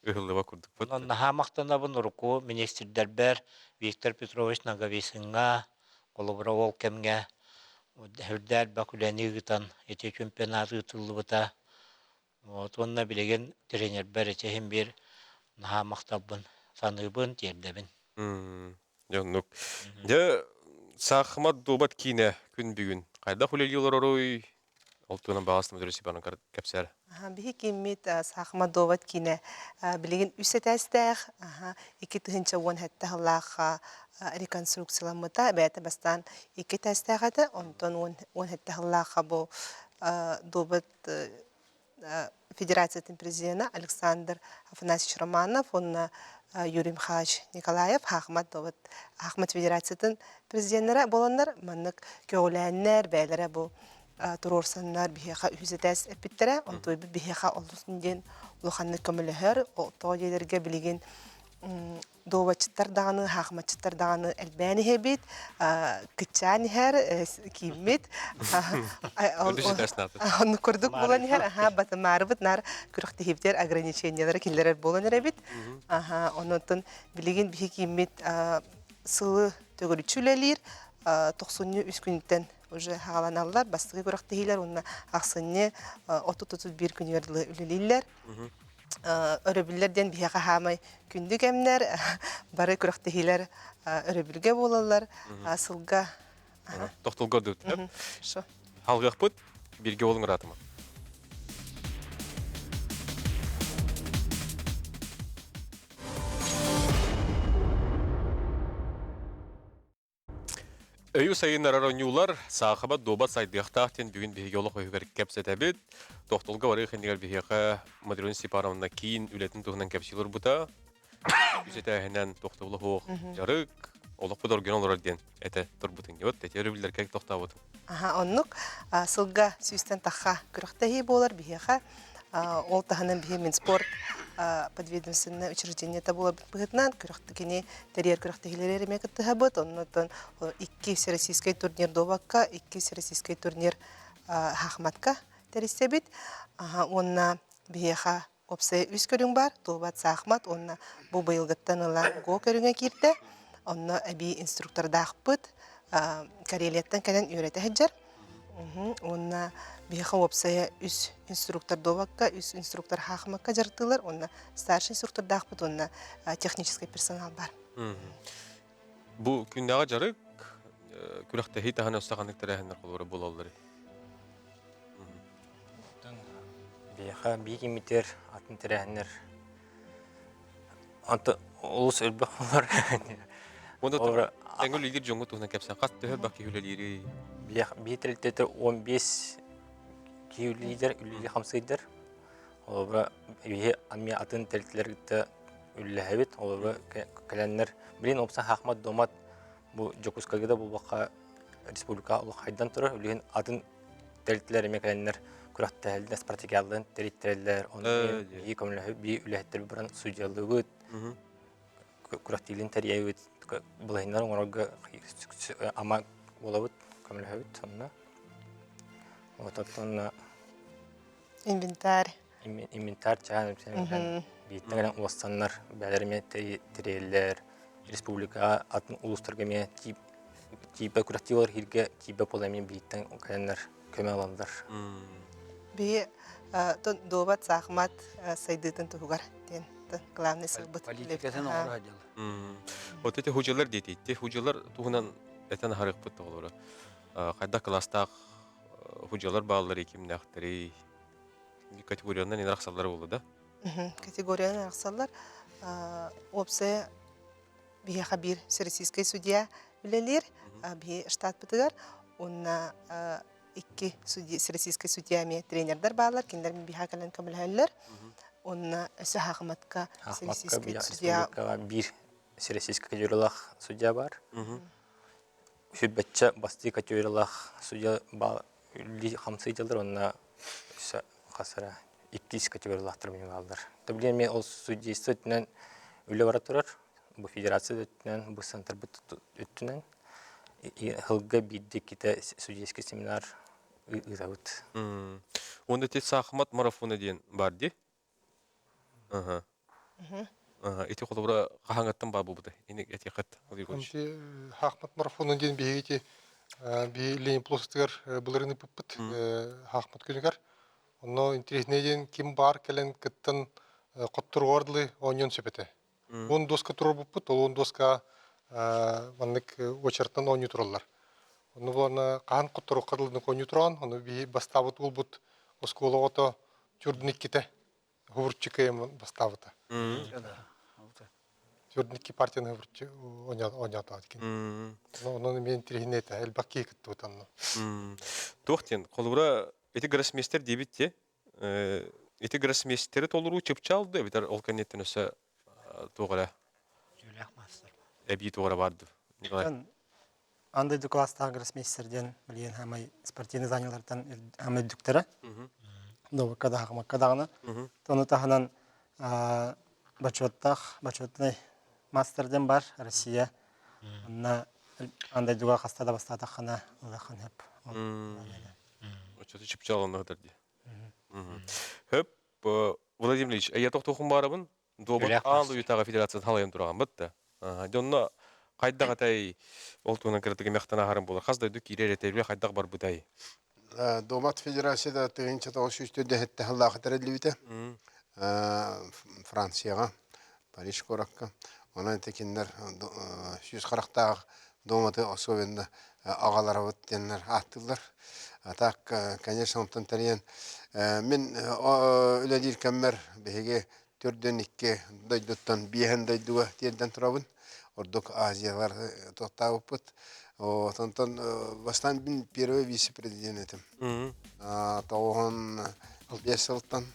Ыһыллыба курдукпут.
Онон наһаа махтанабын урукку министрдэрбэр Виктор Петрович Ноговицыҥҥа, холобура ол кэмҥэ үрдэ элбэх үлэни ыытан ити чемпионат ыытыллыбыта. Вот уонна билигин тренербэр ити иһин биир наһаа махталбын саныыбын, тиэрдэбин.
Дьэ оннук. Дьэ саахымат дуобат киинэ күн бүгүн хайдах үлэлии олороруй? Ол туһунан баҕас Дмитрий Степанович кэпсээр.
Биһи кииммит саахымат дуобат киинэ билигин үс этээстээх, 2017 сыллаахха реконструкцияламмыта. Бэйэтэ бастаан икки этээстээх этэ, онтон 17 сыллаахха бу дуобат Федерациятын президенэ Александр Афанасьевич Романов уонна Юрий Михайлович Николаев Ахмат Довод Ахмат Федерациятын президеннэрэ буоланнар маннык көҕүлээннэр бэйэлэрэ бу туруорсаннар биһиэхэ үһүс этээс эппиттэрэ. Онтуйбут биһиэхэ олус диэн улаханнык көмөлөһөр. Тоҕо диэлэргэ билигин дуобатчыттар даҕаны, хаахыматчыттар даҕаны элбээн иһэбит, кыччаан иһэр, кииммит. Оннук курдук буолан иһэр, аха, батымаарыбыт наар күрэхтэһиибитигэр ограничениелары киллэрэр буолан эрэбит. Аха, онон билигин биһи кииммит сылы төгүрүччү үлэлиир, тохсунньу үс күнүттэн уже хааланаллар, бастакы күрэхтэһиилэр уонна ахсынньы 30-31 күнүгэр дылы үлэлииллэр. Өрөбүллэр диэн биһиэхэ хаамай күндү кэмнэр, бары күрэхтэһиилэр өрөбүлгэ буолаллар, сылга.
Тохтолго дут. Халгыахпыт, бирге болуң ыраатыма. Өйү сайыннарар оонньуулар саахабат дуобат сайдыахтаах диэн бүгүн биһиги олох өһүгэр кэпсэтэбит. Тохтолго барыах иннигэр биһиэхэ Матрена Степановна киин үлэтин туһунан кэпсии олорбута. Үс этээһинэн тохтобула суох дьарык, олохпут оргуйан олорор диэн этэ турбутун. Вот эти өрөбүллэргэ тохтообутум.
Аха, оннук сылга сүүстэн тахха күрэхтэһии буолар биһиэхэ. Ол таһынан биһи Минспорт подведомственное учреждениета буоларбыт быһыытынан кини тэрийэр күрэхтэһиилэри эмиэ кыттыһабыт. Оннуттан икки всероссийскай турнир дуобакка, икки всероссийскай турнир шахматка тэрийсэбит. Уонна биһиэхэ уопсайа үс көрүҥ баар, дуобат, саахмат уонна бу быйылгыттан ыла го көрүҥэ киирдэ. Онно эбии инструктордаахпыт, Карелияттан кэлэн үөрэтэ сылдьар. Уонна биһиэхэ уопсайа үс инструктор дуобакка, үс инструктор хаахымакка дьарыктыыллар уонна старший инструктордаахпыт уонна технический персонал бар.
Бу күннээҕи дьарык күрэхтэһии таһынан өссө ханнык тэрээһиннэр холобура буолалларый?
Биһиэхэ биир имитэр атын тэрээһиннэр Онто олус элбэх болар.
Онно тэҥ үлэлиир дьоҥҥо туһунан кэпсээн хас төһө элбэх киһи үлэлиирий?
Биир тэрилтэтэ 15 киһи үлэлиир, үлэлии хамсыйдар. Олобура биһи эмиэ атын тэрилтэлэр кытта үлэлэһэбит. Олобура кэлэннэр билин опса хаахмат домат бу Дьокуускайга да буолбакка республика олох хайдан турар. Үлэһин атын тэрилтэлэр эмиэ кэлэннэр күрэхтэһэллэр, спартакиадаларын тэрийтэрэллэр. Ону биһиги көмөлөһө биһи үлэһиттэр баран судьялыыбыт, күрэхтиилин тэрийэбит, былаһыннар оҥорорго ама буолабыт, көмөлөһөбүт онно. Вот оттон
Инвентарь.
Инвентарь чаан бииртэн кэлэн уостаннар бээлэр эмиэ тэрийэллэр. Республикаҕа атын улуустарга эмиэ тиийбэ күрэхтии иһиргэ тиийбэ буола эмиэ бииртэн кэлэннэр көмө ылаллар.
Биһи дуобат саахымат сайдыытын туһугар диэн главный сылбыт.
Политикатын оҥоро дьыл.
Вот эти худьялар диэтийти. Худьялар туһунан этэн аһарыахпыт тоҕолоро. Хайдах кылаастаах худьялар бааллар кимнээхтэрий? Категориянан ин арахсаллар буолла да?
Категориянан арахсаллар. Уопсайа биһиэхэ биир всероссийскай судья үлэлиир биһи штатпытыгар уонна икки всероссийскай судья эмиэ тренердэр бааллар кинилэр биһиэхэ кэлэн көмөлөһөллөр уонна өссө хаахыматка всероссийскай судья
биир всероссийскай категориялаах судья бар сүрбэччэ бастыы категориялаах судья хамсыы дьаллар уонна хасара иккис категориялаахтар бааллар. Билигин эмиэ ол судейство өттүнэн үлэ бара турар. Бу федерация өттүнэн, бу центрбыт өттүнэн сылга биирдэ иккитэ судейский семинар ыытабыт.
Уонна ити саахымат марафона диэн баар дии? Аха. Ити холобура хаһааҥҥыттан баар буолбута? Ини этиэххит, Егорович.
Ити хаахмат марафонун диэн биһиги ити биһи Ленин площадыгар былырыын ыыппыппыт хаахмат күнүгэр. Онно интэриэһинэй диэн ким баар кэлэн кыттан хотторугар дылы оонньуон сөп этэ. 10 доска туруорбуппут, ол 10 доска маннык уочараттан оонньуу тураллар. Онно буолана хаһан хотторуохха дылы оонньуу тураҕын, ону биһи бастаабыт уолбут оскуола оҕото Тюрдун иккитэ Хубурчу кыайан бастаабыта. Тюрдун икки партияны Хубурчу оонньоотоот кини. Онон эмиэ интэриэһинэй этэ, элбэх киһи кыттыбыт онно.
Туох диэн, холобура, ити гроссмейстер диэбит дии. Ити гроссмейстери толоруу чыпчаал да эбэтэр ол кэнниттэн өссө туох эрэ.
Үтүөлээх маастар.
Эбии туора бар дуу? Николай.
Аан дойду кылаастаах гроссмейстер диэн билигин хаамай спортивный занялартан хаамай үрдүктэрэ. Добукка да хахамакка даҕаны. Ону таһынан бочуоттаах, бочуотунай мастер диэн бар Россия. Онно аан дойдуга хаста да бастаатаххына ылыаххын сөп.
Оччото чыпчаал онно сытар дии. Хөп, Владимир Ильич, эйэ тохтуохун баарабын. Дуобат аан дойдутааҕы федерациятын халайан тураҕын бытта. Дьонно хайдах этэй ол туһунан кыратык эмэхтэн аһарым буолар. Хас дойду киирэр этэй, хайдах барбытай?
Дуобат федерацията 1947 сыллаах тэриллибитэ. Францияҕа, Париж куоракка. Онон ити кинилэр сүүс харахтаах дуоматы особенно аҕаларабыт диэннэр ааттыыллар. А так, конечно, онтон тэрийэн мин үлэлиир кэммэр биһиги төрдүн икки дойдуттан биэһэн дойдуга тиэрдэн турабын. Ордук Азиялар туохтаабыппыт. Онтон бастаан мин первый вице-президент этим. 95 сылтан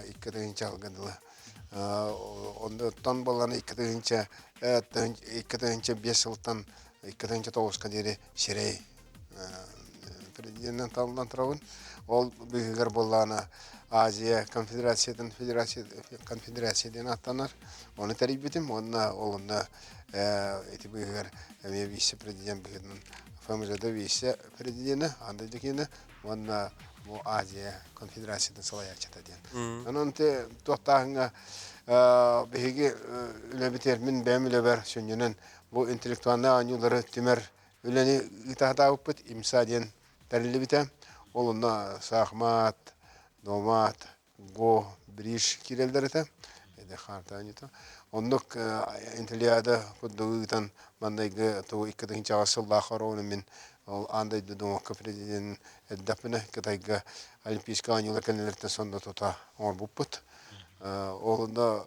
2 тыһыынча алга дылы. Онтон буолан 2005 сылтан 2009-ка диэри сирэй президенинэн талыллан турабын. Ол быыһыгар буоллаҕына Азия конфедерациятын федерация конфедерация диэн ааттанар. Ону тэрийбитим уонна ол онно ити быыһыгар эмиэ вице-президент быһыытынан ФМЖД вице-президенэ Андрей Декина уонна бу Азия конфедерациятын салайааччыта диэн. Онон те туохтааһыҥҥа биһиги үлэбитигэр мин бэйэм үлэбэр сүнньүнэн бу интеллектуальнай оонньуулары түмэр үлэни ыытаатаабыппыт ИМСА диэн тэриллибитэ. Ол онно саахмат, дуомат, го, бридж киирэллэр этэ. Хаартаанньыта. Оннук интеллиада курдук ыытан маннайгы тугу 2000 сыллаах ороуну мин ол аан дойду дуомакка президенин эрдэхпинэ Кытайга Олимпийскай оонньуулар кэннилэриттэн сонно тута оҥорбуппут. Ол онно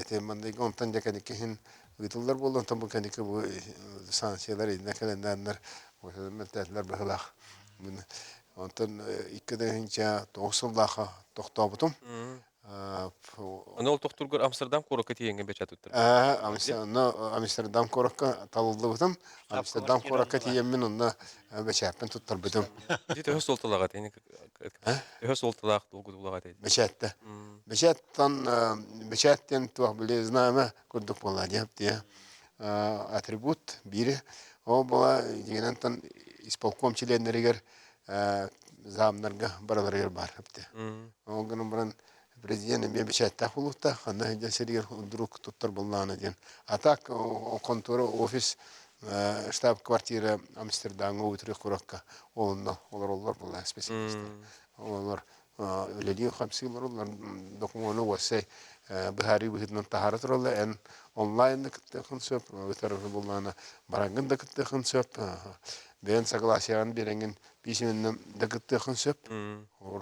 ити маннайгы онтон дьэ кэнники иһин ыытыллар буолла, онтон бу кэнники бу санкциялар иннэ кэлэннээннэр мөлтөөтүлэр быһыылаах. Онтон 2009 сыллаахха тохтообутум.
Аны ол тохтуургар Амстердам куоракка тиийэҥҥин бэчээт туттар.
Амстердам куоракка талыллыбытым. Амстердам куоракка тиийэммин онно бэчээппин туттарбытым.
Ити төһө суолталаах этэй? Төһө суолталаах долгутуулаах этэй?
Бэчээттэ. Бэчээттэн бэчээттэн туох били знамя курдук буолла диэп атрибут биири. Ол була дьиҥинэн исполком чилиэннэригэр замнарга барыларыгар баар эбитэ. Ол гынан баран президент эмиэ бэчээттээх буолуохтаах, ханна сылдьан сиригэр вдруг туттар буоллаҕына диэн. А так контора офис штаб-квартира Амстердамҥа Утрехт куоракка ол онно олороллор буолла специалистар. Олор үлэлии хамсыылар олор докумуону уопсай быһаарыы быһыытынан таһаара тураллар. Эн онлайн да кыттыаххын сөп, ытар буоллаҕына бараҥҥын да кыттыаххын сөп. Бэйэн согласияҕын биэрэҥҥин письменнэн да кыттыаххын сөп. Ол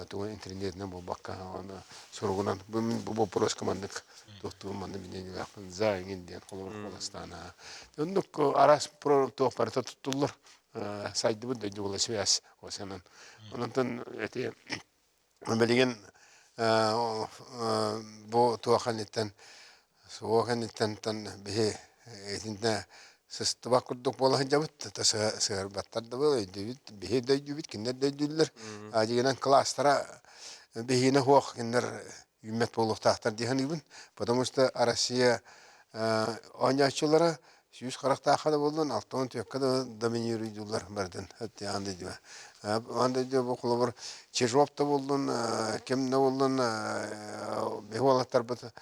тугу интернетинэн буолбакка аны суругунан бу бу боппуруоска маннык туохтуун маннык мнениелаахпын за эҥин диэн холобур куоластаана. Оннук араас туох барыта туттуллар сайдыбыт дойду була связь осанан. Онтон эти билигин бу туох кэнниттэн суох кэнниттэн биһи итиннэ сыстыбат курдук буола сылдьабыт сыһарбаттар да буола өйдүүбүт биһи да өйдүүбүт кинилэр да өйдүүллэр дьигинэн класстара биһиэнэ суох кинилэр үүммэт буолуохтаахтар дии саныыбын потому что Россия оонньооччулара сүүс харахтаахха да буоллун, 64-кэ да доминируйдууллар бардын. Аан дойдуга. Аан дойдуга бу холобур Чижов да буоллун, ким да буоллун, биһи уолаттарбыт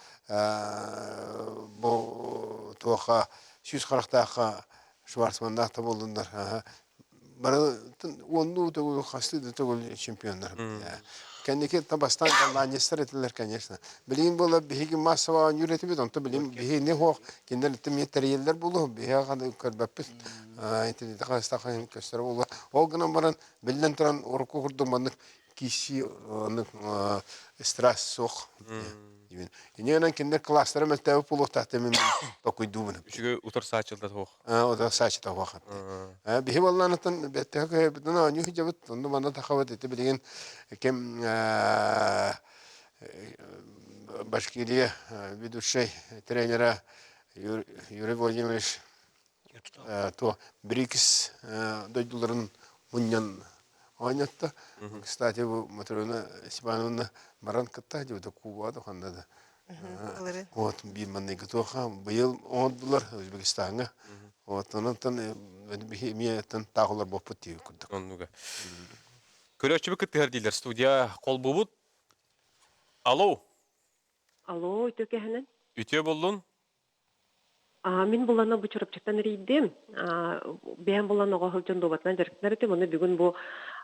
бу туохха сүүс харахтаахха Шварцманнаах да буоллуннар бары уоннуу төгүл хастыы да төгүл чемпионнар. Кэнники бастаан голландецтар этилэр, конечно. Билигин буола биһиги массоваҕа оонньуур этибит, онто билим биһини суох, кинилэр итим тэрийэллэр буолуо, биһиги ханы көрбөппүт. Интернетте хастахан көстөр буолуо. Ол гынан баран, биллэн туран, урукку курдук маннык киирсии оннук стресс суох. Иннинэн кинилэр класстара мөлтөөбүт буолуохтаах мин токуйдуубун.
Үчүгэй утарсааччылар суох.
Утарсааччыта суох. Биһи буоллаанытын бэттэх көһөбүтүн оонньуу сылдьабыт, онно манна тахабыт ити билигин ким Башкирия ведущай тренера. Юрий Владимирович то БРИКС дойдуларын мунньан оонньотто. Кстати, бу Матрена Степановна баран кытта дьыбыта Кубаҕа да ханна да. Вот биир манныгы туоха быйыл оҥордулар Өзбекистаҥҥа. Вот онон биһи эмиэ таах олорбоппут дии курдук.
Оннуга. Көрөөччүбүт кыттыһар дииллэр студия холбуубут. Алло.
Алло, үтүө кэһэнэн.
Үтүө боллун.
Мин булана бу Чурапчыттан эрийдим. Бэйэм булан оҕо сылдьан дуобатынан дьарыктанар этим. Ону бүгүн бу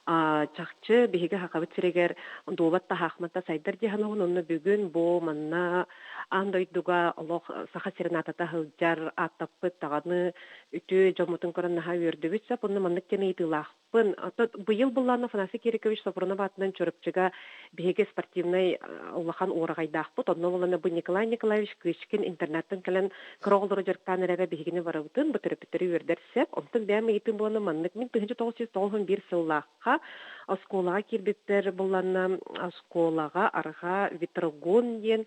чахчы биһиги Сахабыт сиригэр дуобат таһаахмата сайдар дии саныыбын. Онно бүгүн бу манна аан дойдуга олох Саха сирин аатата сылдьар ааттаппыт даҕаны үтүө дьоммутун көрөн наһаа үөрдүбүт. Сөп онно маннык диэн ыйытыылаах Пын, быйыл былаан Афанасий Кирикович Сопрунов аатынан Чурапчыга биһиги спортивнай улахан уораҕайдаахпыт. Онно буолана бу Николай Николаевич Кычкин интернаттан кэлэн кыра оҕолору дьарыктаан эрэрэ биһигини барыбытын, бу төрөппүттэри үөрдэр сөп. Онтон бэйэм ыйытыым буолана маннык мин 1991 сыллаахха оскуолаҕа киирбиппэр булланна оскуолаҕа арҕаа Ветрогон диэн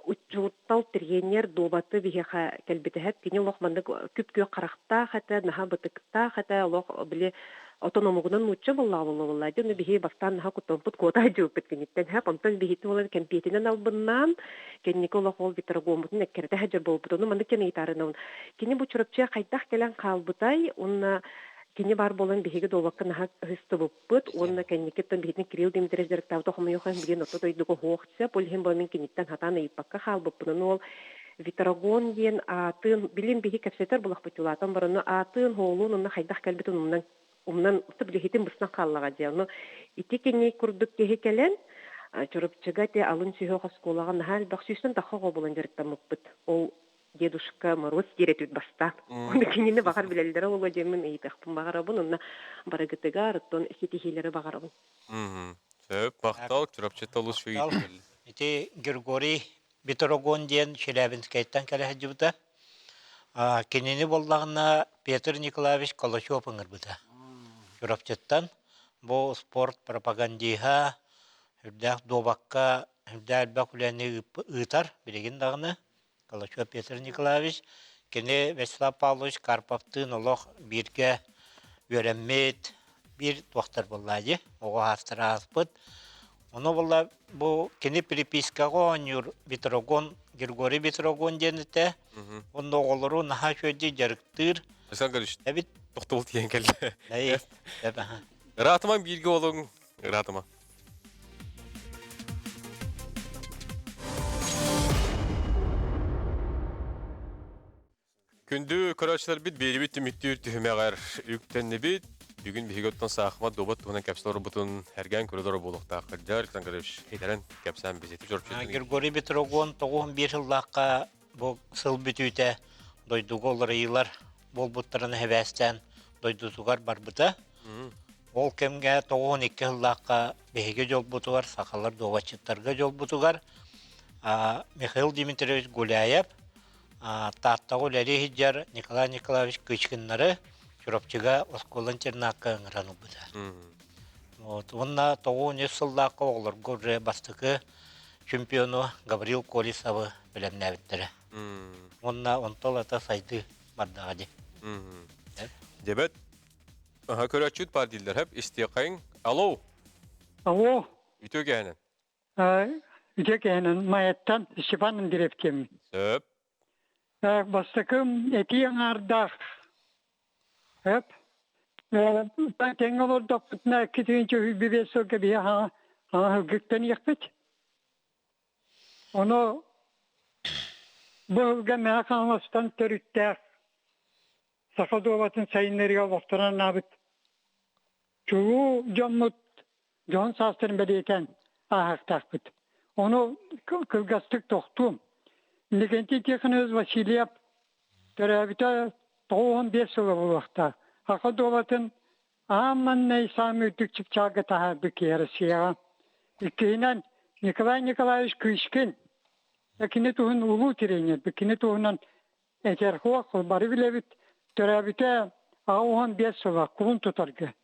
учуутал, тренер дуобаты биһиэхэ кэлбитэһэт. Кини олох маннык күп-күөх харахтаах этэ, наһаа бытыктаах этэ, олох били отон омугунан нуучча буоллаҕа буолла дьэ ону биһи бастаан наһаа куттаммыт куота дьылпыт киниттэн хэп онтон биһитин буолан кэмпиэтинэн албыннаан кэнники олох ол ветрогоммутун эккирэтэ сылдьар буолбут ону маннык кэм ыйытаарынабын кини бу Чурапчыга хайдах кэлэн хаалбытай уонна кини баар буолан биһиги дуобакка наһаа ыһыстыбыппыт уонна кэнникиттэн биһитин Кирилл Дмитриевич дьарыктаабыта хомойуох иһин билигин орто дойдуга суох сөп ол иһин бу мин киниттэн сатаан ыйыппакка хаалбыппын ону ол Витрогон диэн аатын билин биһи кэпсэтэр булахпыт улаатан баран аатын хоолуун онно хайдах кэлбитин умнан умнан билиһитин быстан хааллаҕа дии ону ити кини курдук киһи кэлэн Чурапчыга те алын сүһүөх оскуолаҕа наһаа элбэх сүүстэн тахха оҕо буолан дьарыктаммыппыт ол дедушка Мороз диэри бастаан. Ону кинини баҕар билэллэрэ буолуо диэммин ыйытыахпын баҕарабын уонна барыгытыгар оттон ситиһиилэри баҕарабын.
Сөп, махтал, Чурапчыта олус үчүгэй.
Ити Григорий Петрогон диэн Челябинскайтан кэлэ сылдьыбыта. Кинини буоллаҕына Петр Николаевич Калачев ыҥырбыта. Чурапчыттан бу спорт пропагандиһа, үрдээх дуобакка үрдээх элбэх үлэни ыытар билигин даҕаны. Калачев Петр Николаевич, кини Вячеслав Павлович Карповтыын олох бииргэ үөрэммит, биир туохтар буолла дии, оҕо аастара ааспыт. Ону буолла бу кини перепискаҕа оонньуур Петрогон, Григорий Петрогон диэн этэ. Онно оҕолору наһаа үчүгэйдик дьарыктыыр.
Александр Григорьевич,
Эбит.
тохтобул тиийэн кэллэ. Ыраатымаҥ бииргэ олуҥ, ыраатыма. Күндү көрөөччүлэрбит биэрибит түмүктүүр түһүмэҕэр үктэннибит. Бүгүн биһиги оттон саахымат дуобат туһунан кэпсэл орбутун эргээн көрөлөр буолуохтаах кырдьар Александр Григорьевич хитэрэн кэпсээн бизити чорчутун.
Григорий Петрогон 91 сыллаахха бу сыл бүтүүтэ дойдуга уларыйыылар буолбуттарын эбээстээн дойдутугар барбыта. Ол кэмҥэ 92 сыллаахха биһиги дьолбутугар, сахалар дуобатчыттарга дьолбутугар Михаил Дмитриевич Гуляев Тааттаҕа үлэлии сылдьар Николай Николаевич Кычкиннары Чурапчыга оскуола-интернакка ыҥыран ылбыта. Вот. Уонна 93 сыллаахха оҕолорго уже бастакы чемпиону Гаврил Колесовы бэлэмнээбиттэрэ. Уонна онтон ата сайдыы бардаҕа дии.
Дебет көрөөччүт бар дииллэр хэп истиэхэйиҥ. Алло.
Алло.
Үтүө кэһэнэн.
Үтүө кэһэнэн Майаттан Степан Андреев диэммин.
Сөп.
Бастакым этии аҥаардаах. Сөп. Тэҥҥэ олордохпутуна 2 5 сылга биһи хаҥа иэхпит. Ону бу сылга Мэҥэ Хаҥаластан төрүттээх саха дуобатын сайыннарыыга олохторун анаабыт чулуу дьоммут дьоһун саастарын бэлиэтээн ааһыахтаахпыт. Ону кылгастык тохтуом. Иннокентий Тихонович Васильев төрөөбүтэ 95 сыла буолуохтаах. Саха дуобатын аан маҥнай саамай үрдүк чыпчаалга таһаарбыт киһи Россияҕа. Иккиһинэн Николай Николаевич Кычкин кини туһун улуу тренер, кини туһунан этэр суох, бары билэбит. Төрөөбүтэ 85 сыла кулун тутарга.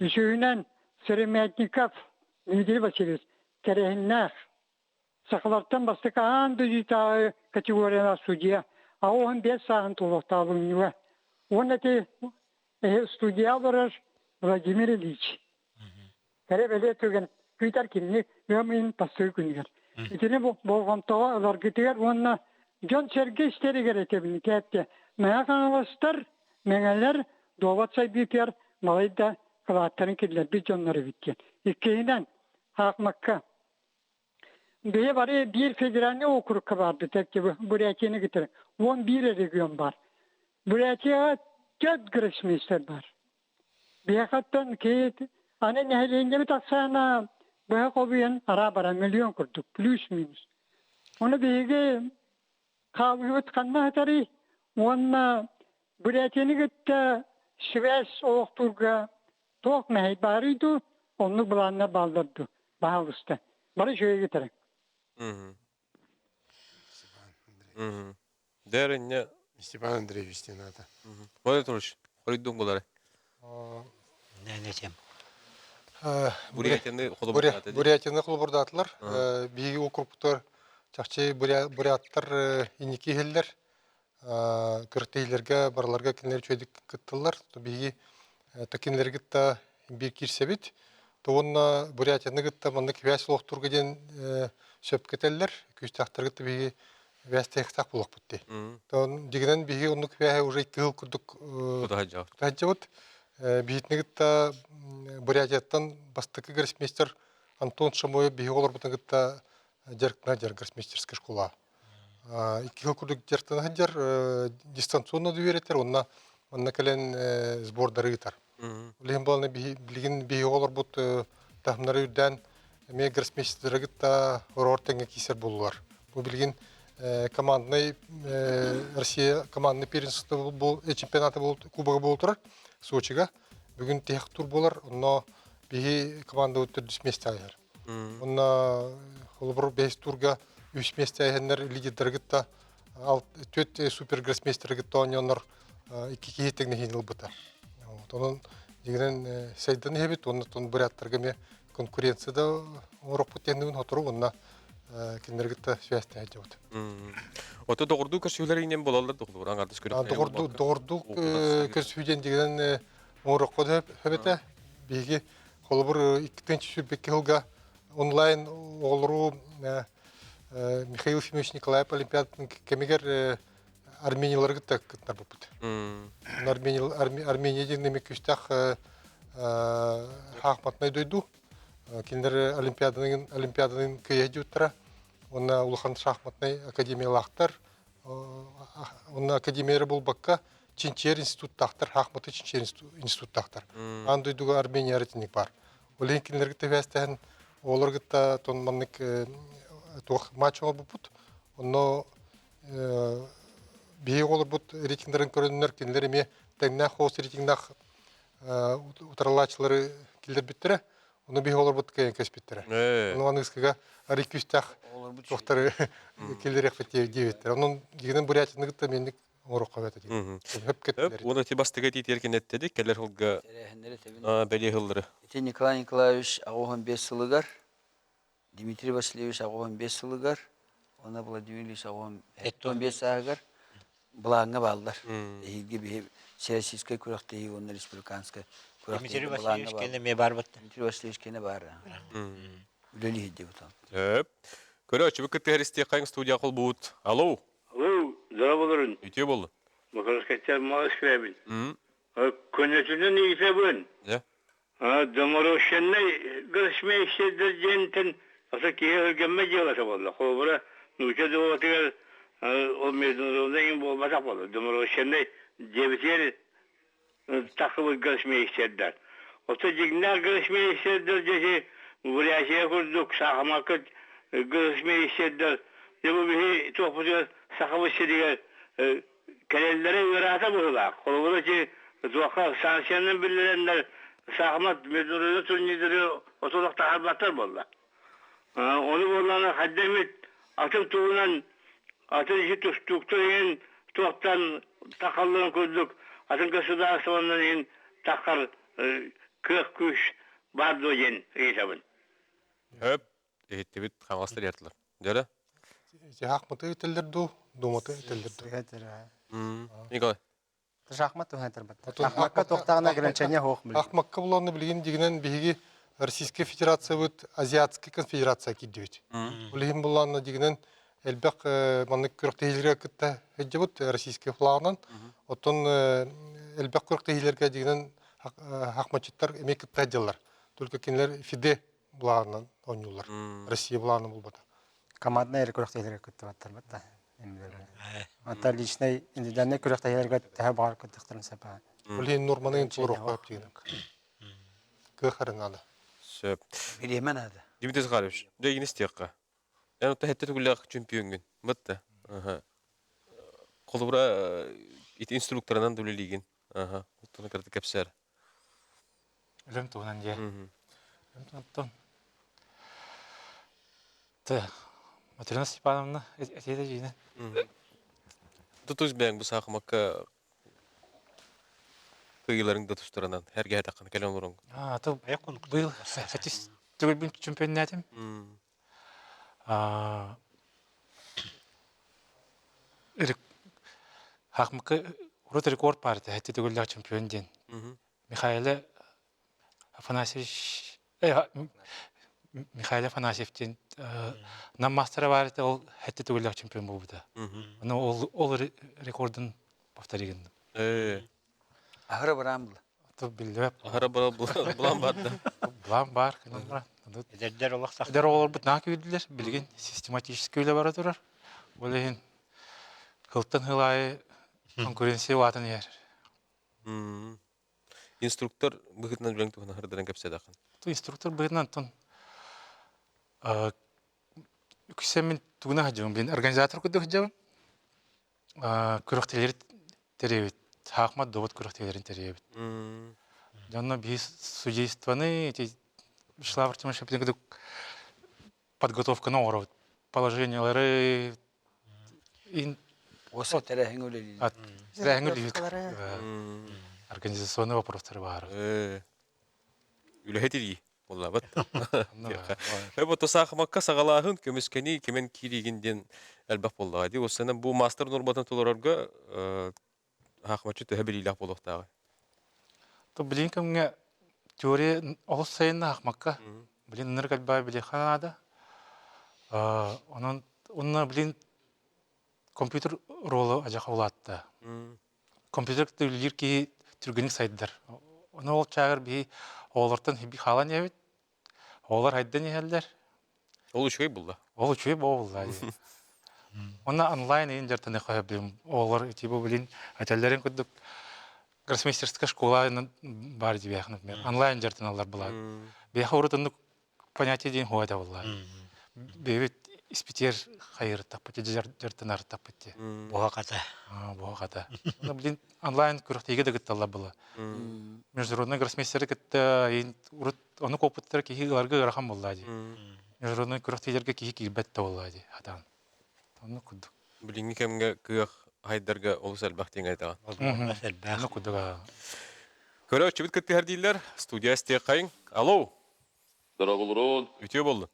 Үсүһүнэн Сыромятников Дмитрий Васильевич тэрээһиннээх сахалартан бастакы аан дойдутааҕы категориялаах судьуйа. 85 сааһын туолуохтаабыҥньыга. Уонна ити студия олорор Владимир Ильич. Кэрэ бэлиэ түгэн күүтэр кинини ыам ыйын тахсыы күнүгэр. Итини болҕомтоҕо ыларгытыгар уонна дьон-сэргэ истэригэр этэбин кээттэ. Мэҥэ Хаҥаластар, Мэҥэлэр дуобат сайдыытыгар балайда кылааттарын киллэрбит дьоннор эбит диэн. Иккиһинэн, Хаахмакка Бэйэ бары биир федеральнай округка баарбыт, Бурятияны кытары. 11 регион баар. Бурятияҕа төрт гроссмейстер баар. Биһиэхэттэн киһи аны нэһилиэнньэбит ахсаана быһа холуйан араа баран миллион курдук, плюс-минус. Ону биһиги хаалыыбыт ханна сытарый уонна Бурятияны кытта сибээс олохтуурга туох мэһэй баарый дуу, оннук былааннар бааллар дуу, баһаалыста. Бары үчүгэй гытары.
Дэринне
Степан Андреевич диэн аата.
Владимир Анатольевич, хоруйдуҥ булары.
Нэтем.
Бурятияны холобурдаатылар.
Бурятияны холобурдаатылар. Биһиги округтар чахчы буряттар инники иһэллэр. Күрэхтэһиилэргэ барыларга кинилэр үчүгэйдик кытталлар. Биһиги кинилэри кытта биир киирсэбит. То уонна Бурятияны кытта маннык связь олохтуурга диэн сөпкө этэллэр. Күүстээхтэргэ кытта биһиги связьтээх буолуохпут дии. Тон дьигинэн биһиги оннук свяһи уже кыһыл курдук тутаһадьабыт. Биһитини кытта Бурятияттан бастакы гроссмейстер Антон Шамоев биһиги олорбутун кытта дьарыктана дьар гроссмейстерская школа. Икки сыл курдук дьарыктана сылдьар, дистанционно да үөрэтэр, уонна манна кэлэн сбордары ыытар. Билигин буолан билигин биһиги олорбут таһымнары үрдээн эмиэ гроссмейстеры кытта ороор тэҥҥэ киирсэр буоллулар. Бу билигин командный Россия командный первенство бу чемпионата кубога буола турар Сочига. Бүгүн тиһэх тур буолар, онно биһи командабыт төрдүс миэстэ айар. Онно холобур бэһис турга үс миэстэ айаннар лидердары кытта түөрт супергроссмейстеры кытта оонньооннор икки киһи тэҥнэһиини ылбыта. Онон дьиҥинэн сайдан иһэбит уонна буряттарга эмиэ конкуренция да оҥоруохпут диэн сотору уонна кинилэри кытта связьтаһа сылдьабыт.
Ото доҕордуу көрсүһүүлэр иҥнэн буолаллар доҕордуу аҥардас
көрү доҕордуу көрсүһүү диэн дьиҥинэн оҥоруохха сөп этэ. Биһиги холобур 2022 сылга онлайн оҕолору Михаил Ефимович Николаев Олимпиадатын кэмигэр Армениялары кытта кыттарбыппыт. Армения диэн эмиэ күүстээх хаахматнай дойду. Кинилэр Олимпиаданын Олимпиаданын кыайа дьуттара. Уонна улахан шахматнай академиялаахтар. Онно академия эрэ буолбакка, чинчийэр институттаахтар, шахматы чинчийэр институттаахтар. Аан дойдуга Армения итинник баар. Ол иһин кинилэргэ тэбээстэһэн, оҕолор кытта тон маннык туох матч оҥорбуппут. Онно биһиги оҕолорбут рейтингдарын көрөннөр, кинилэр эмиэ тэҥнээх хоос рейтингнээх утарылааччылары киллэрбиттэрэ. Ону биһиги оҕолорбут кыайан кэспиттэрэ. Ону аныгыскыга арый күүстээх туохтары киллэриэхпит диэбиттэр. Онон дьигинэн Бурятияны кытта менник оҥоруохха бэт этэ. Хөп кеттилер.
Уонна ти бастыга тиитиэр кинеттеди кэлэр сылга бэлиэ сыллары.
Ити Николай Николаевич 85 сылыгар Дмитрий Васильевич 85 сылыгар уонна Владимир Ильич 85 сааһыгар былааҥҥа бааллар. Эһиги биһи Всероссийскай күрэхтэһии уонна республиканскай
күрэхтэһии Дмитрий Васильевич кэнэ эмиэ баар бытта.
Дмитрий Васильевич кэнэ баар. Үлэлиир диэбит.
Сөп. Көрөөччүбүт кыттыһар истиэххэҥ студия холбуут. Алло.
Алло, здорово
Үтүө боллун.
Макарскайтан Москвабын. Көнөтүнэн ыйытабын. Доморощеннай гроссмейстердэр диэнтэн аса киһи өлгөммө дьыалата буолла. Холобура, нуучча дьыалатыгар ол международный буолбатах буолла. Доморощеннай диэбитигэр тахсыбыт гроссмейстердэр. Оттон дьиҥнээх гроссмейстердэр дьэси Бурятия курдук саахымакка гроссмейстердэр дьэ бу биһи туохпутугар Сахабыт сиригэр кэлэллэрэ ыараата быһыылаах. Холобура ити туохха санкциянан биллэрэннэр саахымат международный турнирдары отулах таһаарбаттар буолла. Ону буоллаҕына хайда эмит атын туһунан атын ити тустууктар иһин туохтан тахалларын курдук атын государствонан иһин таххар кыах күүс баар дуо диэн ыйытабын.
Хөп, иһиттибит хаҥастар яртылар. Дьара?
Шахматы этэллэр дуу, дуоматы этэллэр дуу?
Николай.
Шахмат туһунан этэр батта. Шахмакка туохтаҕына ограничение суох билигин.
Шахмакка буланны билигин дигинен биһиги Российская Федерациябыт Азиатская конфедерация киирдибит. Ол иһин буллаанна дигинен элбэх маннык күрэхтэһиилэргэ кытта сылдьыбыт российскай флагынан. Оттон элбэх күрэхтэһиилэргэ дигинен шахматчыттар эмиэ кытта сылдьаллар. Только кинилэр ФИДЕ былаанынан оонньууллар. Россия былаана булбата.
Команднай эрэ күрэхтэһиилэргэ кыттыбаттар батта. Ата личный индивидуальный күрэхтэһиилэргэ төһө баҕар кыттыахтарын сөп.
Ол иһин норманы толоруохха сөп Кыахарын наада.
Сөп.
Бириэмэ наада.
Дмитрий Захарович, дьэ игин истиэххэ. Эн отто хэтте түгүлээх чемпионгун. Бытта. Холобура ити инструкторынан да үлэлиигин. Аха. Оттон кыраты кэпсээр.
Үлэм туһунан дьэ. Үлэм туһунан Тэ Матрена Степановна этиэтэ дьиинэ.
Тутус бэйэҥ бу саахымакка кыайыыларыҥ да тустарынан эргэһэтэххинэ кэлэн олоруҥ.
Аа, то быйыл сэтис төгүлбүн чемпионнаатым. Аа, Хахмыкы урут рекорд баар этэ, хэти төгүллээх чемпион диэн. Михаил Афанасьевич Михаил Афанасьев диэн нам мастера баар этэ, ол хэти төгүллээх чемпион буолбута. Ону ол ол рекордун повтори гынным.
Аһара бараан була.
Биллибэт.
Аһара булан бар да.
Булан бар, кынан баран.
Эдэрдэр олох
Эдэр оҕолорбут наһаа күүрдүлэр. Билигин систематически үлэ бара турар. Ол иһин сылтан сыл аайы конкуренция улаатан иһэр.
Инструктор быһыытынан үлэҥ туһунан хардаран кэпсээтэххин.
Инструктор быһыытынан антон үксэ мин тугуна сылдьабын, блин, организатор курдук сылдьабын. Күрэхтэһиилэри тэрийэбит. Саахымат добут күрэхтэһиилэрин тэрийэбит. Дьонно биһи судействоны эти Вячеслав Артемович курдук подготовканы оҥоробут. Положениелары
Уоса тэрээһиҥ үлэлиир.
Тэрээһиҥ үлэлиир. Организационный вопростары баар.
Үлэһит илии. Буоллабыт. Бу саахымакка саҕалааһын көмүскэни кимэн киириигин диэн элбэх буоллаҕа дии. Осанан бу маастар нуорбатын толорорго саахыматчы төһө билиилээх буолуохтааҕый?
То билин кэмҥэ теория олус сайынна саахымакка. Билин ынырык элбэҕи билиэххэ наада. Онон онно билин компьютер ролу адьаха улаатта. Компьютер үлэлиир киһи түргэнник сайдар. Ону ол чааҕар биһи оҕолортон хаалан иһэбит. Оҕолор хайдан иһэллэр.
Ол үчүгэй булла.
Ол үчүгэй буолла. Онно онлайн иин дьартаны хоһобдум. Оҕолор типа блин этэллэрин курдук гроссмейстерская школа бар дибиэх, например. Онлайн дьартаналлар была. Биэхэ урут оннук понятие диэн хуа да буолла. Бэйэбит испитиэр хайырыттахпыт, дьартанарыттахпыт дии.
Буһа-хата.
Буһа-хата. Блин, онлайн күрэхтэһиигэ да кытталлар была. Международный гроссмейстеры кытта урут ону куоппуттара киһи ыларга ыарахан буолла дии. Международный күрэхтэһиилэргэ киһи киирбэт да буолла дии хатаан. Оннук курдук.
Билиҥҥи кэмҥэ кыах хайдарга олус элбэх диэн айтаҕын.
Олус элбэх.
Оннук курдук.
Көрөөччүбүт кыттыһар дииллэр. Студия истиэххэйиҥ. Алло.
Дорооболорун.
Үтүө боллун.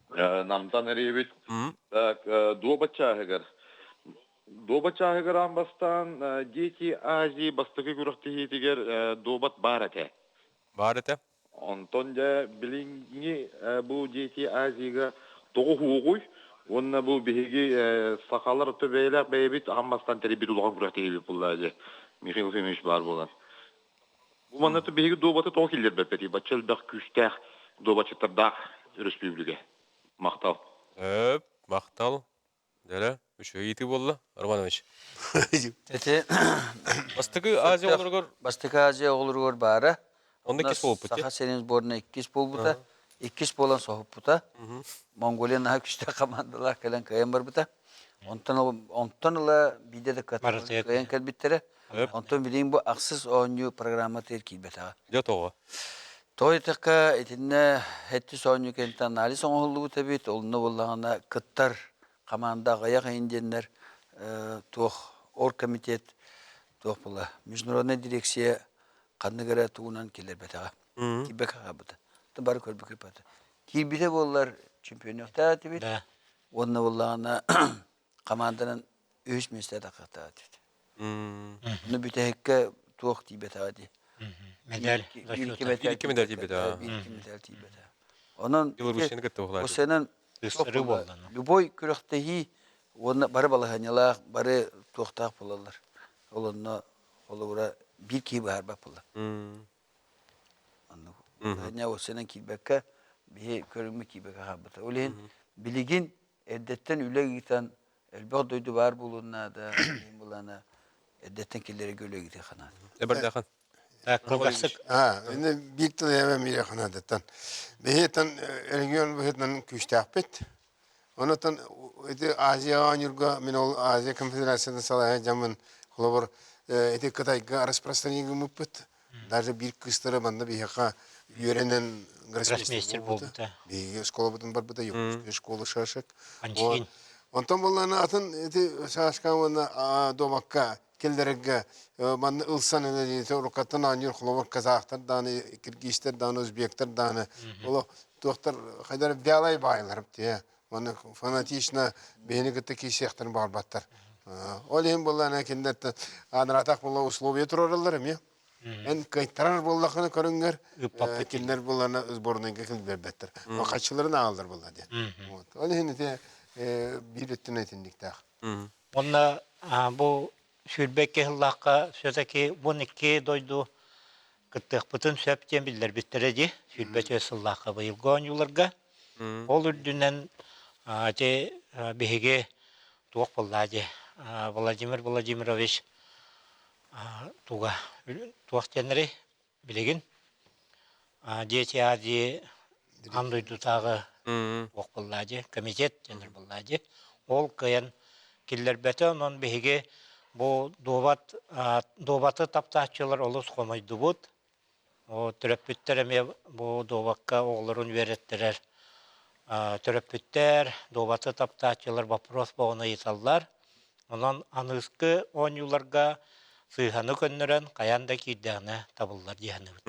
Намтан эрийэбит. Так, дуоба чааһыгар. Дуоба чааһыгар аан бастаан Дети Азии бастакы күрэхтэһиитигэр дуобат баар этэ.
Баар этэ.
Онтон дьэ билиҥҥи бу Дети Азияга тоҕо уһуоҕуй? Уонна бу биһиги сахалар өттө бэйэлээх бэйэбит аан бастаан тэрийбит улахан күрэхтэһиибит буолла дьэ. Михаил Ефимович баар буолан. Бу манна биһиги дуобаты тоҕо киллэрбэппитий? Бачча элбэх күүстээх дуобатчыттардаах өрөспүүбүлүкэ. Махтал.
Өп, махтал. Дэрэ, үчүгэй ыйытыы буолла, Романович.
Эти
Бастакы Азия оҕолоругар
Бастакы Азия оҕолоругар баара.
Онно иккис буолбут
Саха сирин сборная иккис буолбута. Иккис буолан соһуппута. Монголия наһаа күүстээх командалаах кэлэн кыайан барбыта. Онтон онтон ыла биирдэ да кыайан кэлбиттэрэ. Онтон билигин бу ахсыс оонньуу программатыгар киирбэтэҕэ.
Дьэ тоҕо?
Тоҕо диэтэххэ, итиннэ сэттис оонньуу кэнниттэн анализ оҥоһуллубут эбит. Онно буоллаҕына кыттар хамаанда аҕыйах иһин диэннэр туох оргкомитет туох була международная дирекция ханнык эрэ тугунан киллэрбэтэҕэ. Киирбэккэ хаалбыта. Бары көрбүккэ Киирбитэ буоллар чемпионуохтаах этибит. Уонна буоллаҕына хамаанданан үһүс миэстэ таххахтаах этибит. Ону бүтэһиккэ туох тиийбэтэҕэ дии.
Медаль.
Биир
Икки медаль тиийбэтэ.
Биир медаль тиийбэтэ. Онон
Белоруссияны кытта буолла.
Осенан любой күрэхтэһии уонна бары балаһыанньалаах, бары туохтаах буолаллар. Ол онно холобура биир киһи быһаарбат буолла. Оннук. Балаһыанньа осенан киирбэккэ биһи көрүҥмүт киирбэккэ хаалбыта. Ол иһин билигин эрдэттэн үлэ ыытан элбэх дойду баар буолуон наада, булана эрдэттэн киллэрэргэ үлэ ыытыахха наада.
Эбэрдэхан.
Кылгастык.
Ини биир тыл эбэ миэхэ наадаттан. Биһиэтэн регион быһыытынан күүстээхпит. Онотон ити Азия оонньуурга мин ол Азия конфедерациятын салайа дьаммын холобур ити Кытайга распространение гыммыппыт. Даже биир кыыстары манна биһиэхэ үөрэнэн
гроссмейстер буолбута.
Биһиги школабытын барбыта, Якутская школа шашек. Онтон буоллаҕына атын ити шашка уонна дуобакка келлерге манна ылсан үлэлиите уруккаттан оонньуур холобур казахтар дааны, киргизтэр дааны, узбектар дааны олох туохтар хайдар вялай баайлар тие манна фанатично биһини кытта киисиэхтэрин баҕарбаттар. Ол иһин буоллаҕына кинилэртэн аныраатах буолла условия турараллар эмиэ. Эн кыайтарар буоллаххына көрүҥҥэр кинилэр буоллаҕына сборнайга киллэрбэттэр. Хаччыларын аҕаллар буолла диэн. Вот. Ол иһин ити биир өттүнэн итинниктээх.
Онно бу 22 сыллаахха все-таки 12 дойду кыттыахпытын сөп диэн биллэрбиттэрэ дии 24 сыллаахха быйылгы оонньууларга. Ол үрдүнэн ити биһиги туох буоллаа дии Владимир Владимирович туга туох диэннэрий билигин Дети Азии аан дойдутааҕы туох буоллаа дии комитет диэннэр буоллаа дии ол кыайан киллэрбэтэ онон биһиги бу дуобат дуобаты таптааччылар олус хомойдубут төрөппүттэр эмиэ бу дуобакка оҕолорун үөрэттэрэр төрөппүттэр дуобаты таптааччылар вопрос боҕуну ыйыталлар онон аныгыскы оонньууларга сыыһаны көннөрөн хайаан да киирдэҕинэ табыллар дии саныыбыт.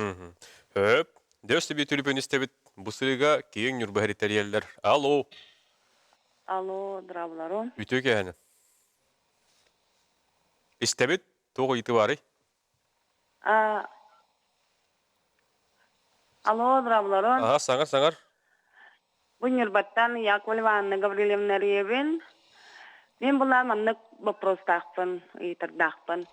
Хөп. Дьэ, өссө биир түлүпүөн истэбит. Бу сырыыга киэҥ Ньурба иһиттэриэллэр. Алло.
Алло, здравларон.
Үтүө киэһэни. Истэбит. Туох ыйытыы баарый?
А, алло, здравларон.
Аха, саҥар, саҥар.
Бу Ньурбаттан Яков Ивановна Гаврильевна Ревин. Мин була маннык вопростаахпын, ыйытардаахпын.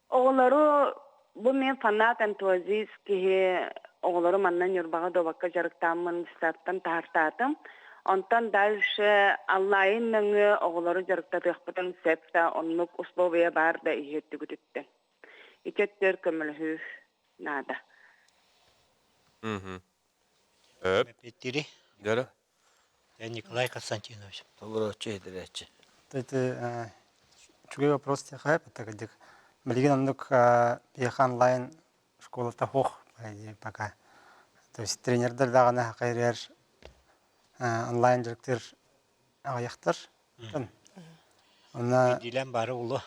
Оҕолору бу мен фанат энтузиаст киһи оҕолору манна Ньурбаҕа дуобакка дьарыктааммын старттан таһартаатым. Онтон дальше онлайн нөҥүө оҕолору дьарыктатыахпытын сөп да оннук условия баар да иһиэттигүтүттэн. Ити өттүгэр көмөлөһүү наада.
Эппиттири.
Дьара.
Николай Константинович.
Толорооччу иһитирээччи.
Это үчүгэй вопрос тиэхэ это билигин оннук биһиэхэ онлайн школата суох пока. То есть тренердэр даҕаны хайрыар онлайн дьарыктыыр аҕыйахтар. Онно
Билэн бары улу.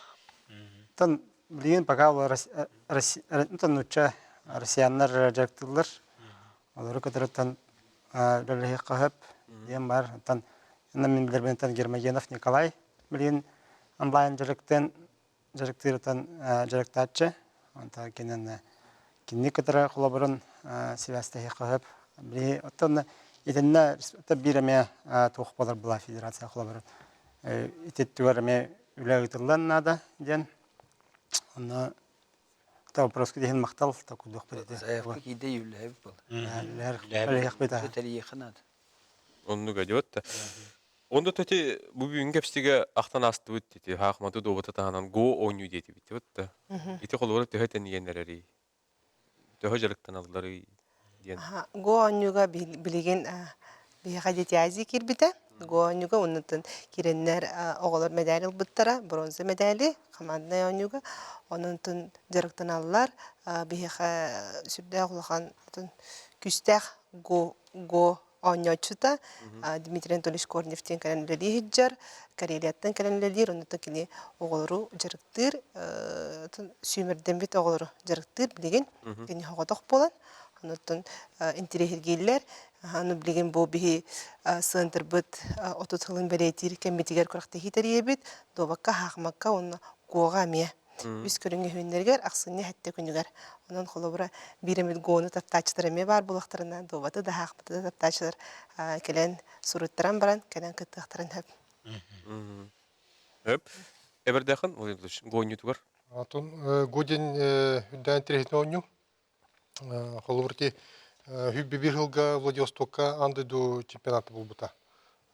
Тон билигин пока ол нуучча россияннар дьарыктыыллар. Олору кытарыттан үлэлэһиэххэ сөп диэн бар. Оттон мин билэрбинтэн Гермогенов Николай билигин онлайн дьарыктыан дьарыктыырытан дьарыктааччы. Онтон кинини кинини кытары холобурун сибээстэһиэххэ сөп. Билиги оттон итиннэ биир эмиэ туох буолар была федерация холобурун ити түгэр эмиэ үлэ ыытыллан наада диэн. Онно та вопроска диһин махтал такудуохпут ити.
Заявка киирдэ үлэһэбит буолла.
Үлэһэбит.
Тэрийиэххэ наада.
Оннук өдүөт да. Онда төти бу бүгүн кэпсигэ ахтан астыбыт ити хаахматы дуобата таһынан го оонньуу диэтибит да. Ити холобура төһө тэнийэн эрэрий? Төһө дьарыктаналларый диэн.
Го оонньууга билигин биһиэхэ Дети Азии киирбитэ. Го оонньууга оннуттан киирэннэр оҕолор медаль ылбыттара, бронза медали команднай оонньууга. Онон дьарыктаналлар. Биһиэхэ сүрдээх улахан күүстээх го го оонньооччута Дмитрий Анатольевич Корнев диэн кэлэн үлэлии сылдьар, Карелияттан кэлэн үлэлиир, оннуттан кини оҕолору дьарыктыыр, сүүмэрдэммит оҕолору дьарыктыыр билигин кини соҕотох буолан, оннуттан интириэһиргииллэр. Аны билигин бу биһи сыантырбыт 30 сылын бэлиэтиир кэммитигэр күрэхтэһии тэрийэбит. Дуобакка, хаахымакка уонна куоҕа эмиэ. Үс көрүҥ үһүннэригэр ахсынньы сэттэ күнүгэр. Онон холобура биир эмит гону таптааччылар эмиэ баар буоллахтарына, дуобаты да хаахматы да таптааччылар кэлэн суруйтаран баран кэлэн кыттыахтарын сөп.
Өп. Эбэрдээхин Владимир Владимирович, гонньутугар?
Атын Гудин үрдээн тирэһитин оонньуу. Холобур ити 101 сылга Владивостокка аан дойду чемпионата буолбута.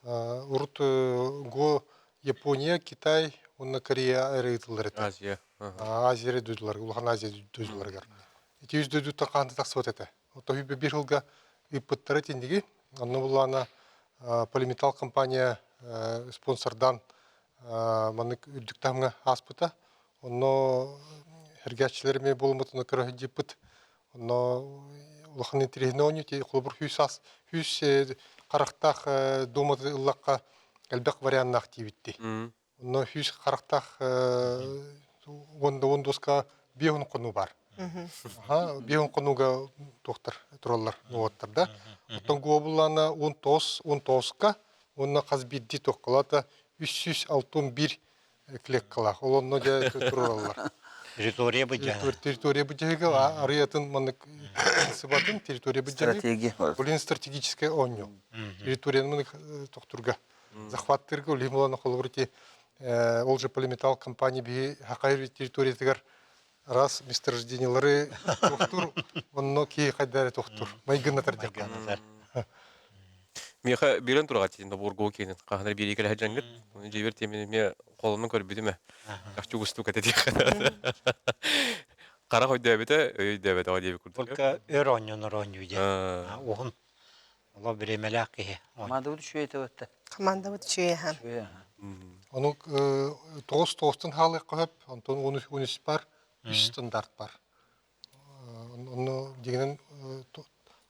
Урут Го Япония, Китай уонна Корея эрэ ыытыллар этэ.
Азия.
Азия эрэ дойдуларыгар, Улахан Азия дойдуларыгар. Ити үс дойдуттан хаһан да тахсыбат этэ. Ото 101 сылга ыыппыттара итинниги. Онно буллаана Полиметалл компания спонсордаан маннык үрдүк таһымҥа ааспыта. Онно эргээччилэр эмиэ буолуммутуна көрө сылдьыппыт. Онно улахан интэриэһинэй оонньуу ити холобур сүүс аас сүүс харахтаах дуоматы ыллахха элбэх варианнаах диэбиттии. Онно сүүс харахтаах уон да уон дуоска биэһун хонуу баар. Аха, биэһун хонууга туохтар тураллар нуоттар да. Оттон гуобуллаана 19 19-ка уонна хас биирдии туоххалаата 361 клеткалаах. Ол онно дьэ тураллар.
Территория быдьаһа.
Территория быдьаһыга арыйатын маннык сыбатын территория быдьаһы.
Стратегия.
Блин стратегическое оонньуу. Территорияны маннык тохтурга захваттырга улим улана холобур ити ол же полиметалл компания биһи хакайр территориятыгар раз месторождениялары тохтур онно киһи хайдары тохтур майгыннатар
Майгыннатар.
Миэхэ биэрэн тураҕа тиин добуоргуо киэнин хаһан биэрии кэлэ сылдьаҥҥыт дьиэбэр тиэмин эмиэ холонон көрбүтүм ээ чахчы уустук этэ диэххэ харах өйдөөбүтэ өй өйдөөбөтөҕө диэбит курдук
Только өр оонньонор оонньуу диэн. Уһун олох бириэмэлээх киһи.
Командабыт үчүгэй этэ
Командабыт үчүгэй аһа.
Үчүгэй аһа.
Ону тоҕус тоҕустан хаалыахха сөп, онтон он үс бар, үс стандарт бар. Онно дигинен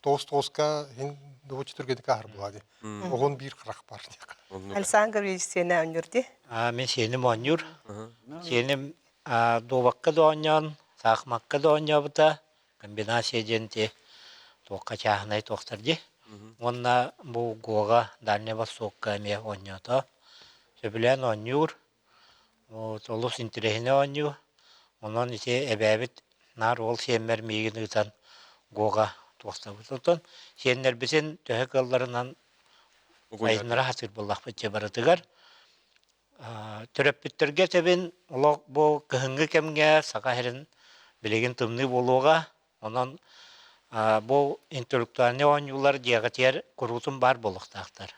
тоҕус тоҕуска иһин добуччу түргэнник ааһар буолаа дии. Оҕон биир харах бар диэххэ.
Александр Гаврильевич сиэнэ оонньуур дии.
Мин сиэним оонньуур. Сиэним дуобакка да оонньоон, саахымакка да оонньообута. Комбинация диэн ити туохха чааһынай туохтар дии. Уонна бу Гога Дальний Востокка эмиэ оонньоото. Сөбүлээн оонньуур. Вот олус интэриэһинэй оонньуу. Онон ити эбээбит наар уол сиэммэр миигин ыытан Гога туохтаабыт. Оттон сиэннэрбитин төһө кыалларынан сайыннара сатыыр буоллахпыт дьэ барытыгар. Төрөппүттэргэ этэбин, олох бу кыһыҥҥы кэмҥэ Саха сирин билигин тымныы буолуоҕа. Онон бу интеллектуальнай оонньуулар дьиэҕитигэр куруутун баар буолуохтаахтар.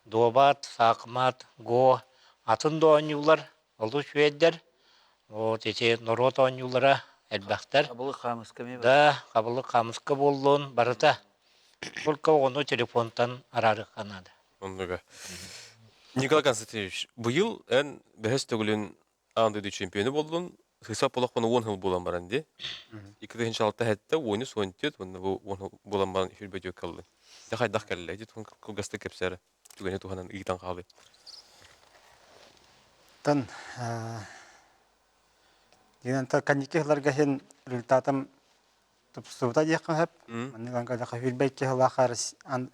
Дуобат, саахымат, го, атын да оонньуулар олус үчүгэйдэр. Вот ити норуот оонньуулара элбэхтэр.
Хабылык хаамыска эмиэ
Да, хабылык хаамыска буоллун, барыта. Только оҕону телефонтан араарыахха наада.
Оннуга. Николай Константинович, быйыл эн бэһис төгүлүн аан дойду чемпиону болдун. Сыысап олохпун 10 сыл буолан баран ди. 2006 хэтте 13 14 уонна бу 10 сыл буолан баран хүрбөтүө кэллин. Дэ хайдах кэллэ? Ити туһун кылгастык кэпсээр түгэни туһанан ыытан хаалый.
Тан дигэн та канники хыларга хин результатым тупсубута диэххэ сөп. Маннык анкалаха хүрбэйки сылаах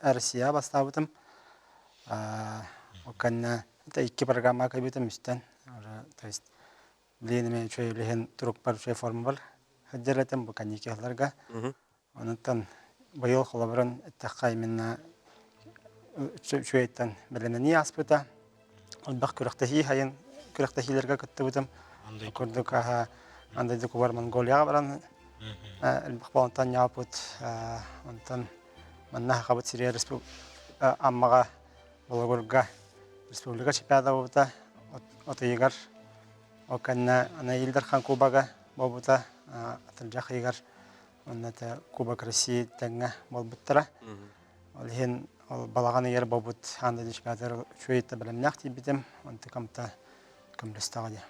Россия бастаабытым. Оканна это икки программа кайбытым үстэн. То есть билигин эми үчүгэй үлэһин турукпар үчүгэй формабар сылдьар этим бу канники сылларга. Онуттан быйыл холобурун эттэххэ именно үчүгэйтэн бэлэмнэнии ааспыта. Элбэх күрэхтэһии сайын күрэхтэһиилэргэ кыттыбытым. Курдук аха андайды кубар Монголияҕа баран элбэх болонтон ньааппыт. Онтон манна хахабыт сиригэр Аммаҕа Болугурга республика чемпионата буолбута от ыйыгар. Ол кэннэ аны Ил Дархан Кубога буолбута атырдьах ыйыгар Онно это Кубок России тэҥҥэ буолбуттара. Ол иһин ол балаҕан ыйар буолбут аан дойду чемпионатыгар үчүгэй да бэлэмнээх тиийбитим. Онтукамта көмөлөстөҕө дии.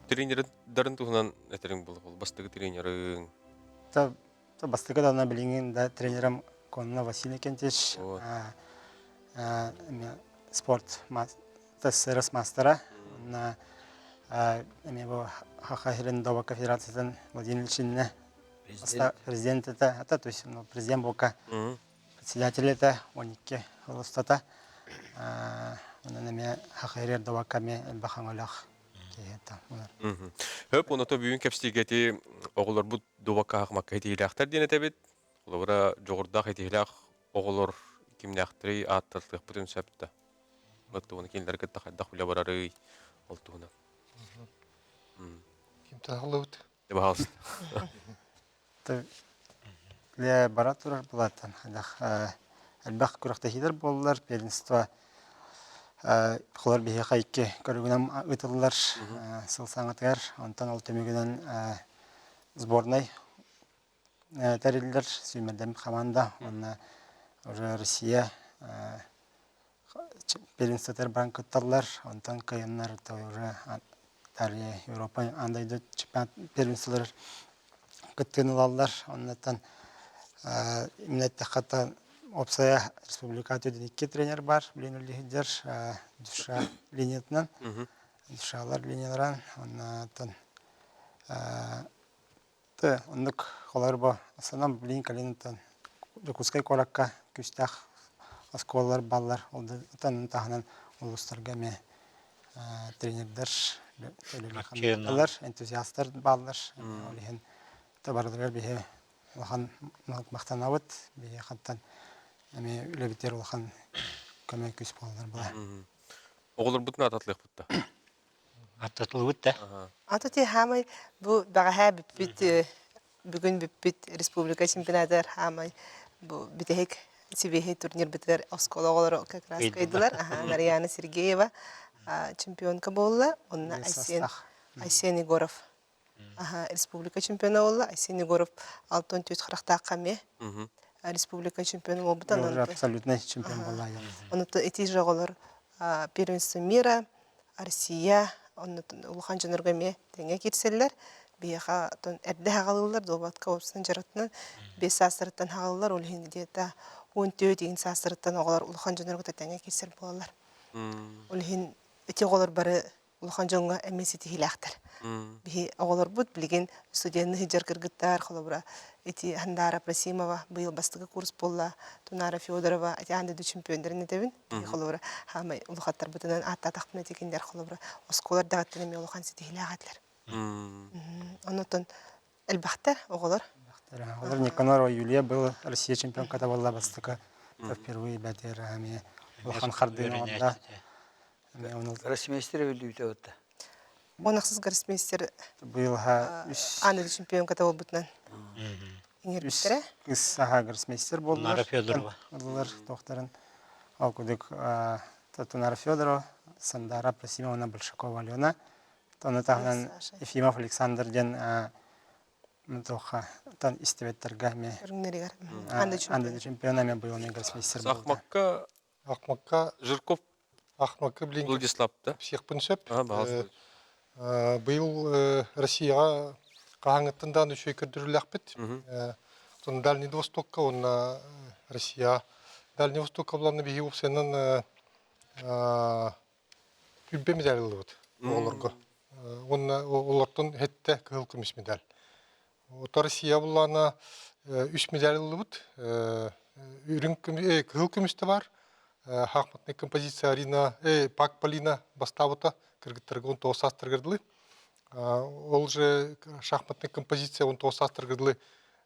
Тренердарын туһунан этэриҥ буолла бастакы тренерыҥ.
Та бастакы даҕаны билиҥҥин да тренерим Конна Василий Кентич спорт ТСРС маастара уонна эмиэ бу Саха сирин Добака федерациятын Владимир Ильичиннэ президент это, то есть президент бука. председатель этэ 12 сыл устата. Онон эмиэ хахайрыар добакка эмиэ элбэх өҥөлөөх киһи этэ.
Хөп, оното бүгүн кэпсиигети оҕолорбут дубакка хахмакка итиилээхтэр диэн этэбит. Холобура, дьоҕурдаах итиилээх оҕолор кимнээхтэрий ааттатыахпытын сөп да. Оттугуна кинилэр кытта хайдах үлэ барарый ол туһунан.
Ким таһылыбыт?
Пожалуйста.
Ле бара турар булаттан хайдах элбэх күрэхтэһиилэр буоллар первенство холор биһиэхэ икки көрүгүнэн ыытыллар сыл саҥатыгар онтон ол түмүгүнэн сборнай тэриллэр сүүмэрдэммит хамаанда уонна уже Россия первенствотыгар баран кытталлар онтон кыайаннар уже Италия Европа аан дойду чемпионат первенстволарыгар кыттыыны ылаллар оннуттан именно эттэххэ уопсайа республика төрдүн икки тренер бар билин үлэлии сылдьар душа линиятынан душалар линияларан оннуттан Тэ, оннук холор бу санам билин калинтан Дьокуускай куоракка күүстээх оскуолалар бааллар. Ол да таһынан улуустарга эмиэ тренердэр үлэлиир энтузиастар бааллар. Ол иһин барыларыгар биһи улахан махтанабыт. Биһи хантан эмиэ үлэбитигэр улахан көмө күүс буолаллар була.
Оҕолорбутун аататлыахпыт да.
Аттатылыбыт да.
Ата ти хаамай бу бэҕэһээ бүппүт бүгүн бүппүт республика чемпионатыгар хаамай бу бүтэһик сибиэһэй турнирбытыгар оскуола оҕолоро как раз кыайдылар. Аха, Нарьяна Сергеева чемпионка буолла. Онно Айсен Айсен Егоров аха, республика чемпиона буолла. Айсен Егоров алтын түс харахтаахха эмиэ республика чемпиона буолбута.
Абсолютный чемпион буолла.
Онуттан ити же оҕолор первенство мира Россия улахан дьоннорго эмиэ тэҥҥэ киирсэллэр. Биһиэхэ оттон эрдэ хаҕалыыллар, дуобатка уопсайынан дьарыктанан 5 саастарыттан хаҕаллар, ол иһин где-то 14 игин саастарыттан оҕолор улахан дьоннорго тэҥҥэ киирсэр буолаллар. Ол иһин ити оҕолор бары улахан дьоҥҥо эмиэ ситиһиилээхтэр. Биһи оҕолорбут билигин студенны сылдьар кыргыттар, холобура, ити Хандара Просимова быйыл бастакы курс буолла, Тунара Федорова ити аан дойду чемпионнарын этэбин. Биһи холобура хаамай улахаттарбытынан ааттаатахпына ити кинилэр холобура оскуола эрдэҕиттэн эмиэ улахан ситиһиилээх этилэр. Онотон элбэхтэр оҕолор.
Оҕолор Никанорова Юлия был Россия чемпионката буолла бастакы впервые бэтэр эмиэ улахан хардыыны оҥордо.
Гроссмейстер өлүүтэ отта.
Онахсыз гроссмейстер
быйылха үс
аныгы чемпионката буолбутунан иҥэрбиттэрэ.
Үс аха гроссмейстер буоллулар.
Нара Федорова.
Ыллылар тохтарын. Ол кудук Тунара Федорова, Сандара Просимовна Большакова Алена, Ону таһынан Ефимов Александр диэн туохха тан истибэттэргэ эмиэ
Көрүҥнэригэр
андыны чемпион эмиэ быйыл гроссмейстер буолда.
Ахмакка
Ахмакка
Жирков
Ахмакка билин
Владислав да?
Всехпын сөп. Быйыл Россияҕа хаһааҥҥыттан даҕаны үчүгэй көрдөрүүлээхпит. Оттон Дальний Востокка уонна Россия Дальний Востокка буланна биһиги уопсайынан Күлбэ медаль ыллыбыт оҕолорго. Уонна олортон хэттэ кыһыл көмүс медаль. Ото Россия буллаана үс медаль ыллыбыт. Үрүҥ кыһыл көмүс да бар. Шахматная композиция Арина, Пак Полина бастаабыта кыргыттарга 19 саастарыгар дылы. Ол же шахматная композиция 19 саастарыгар дылы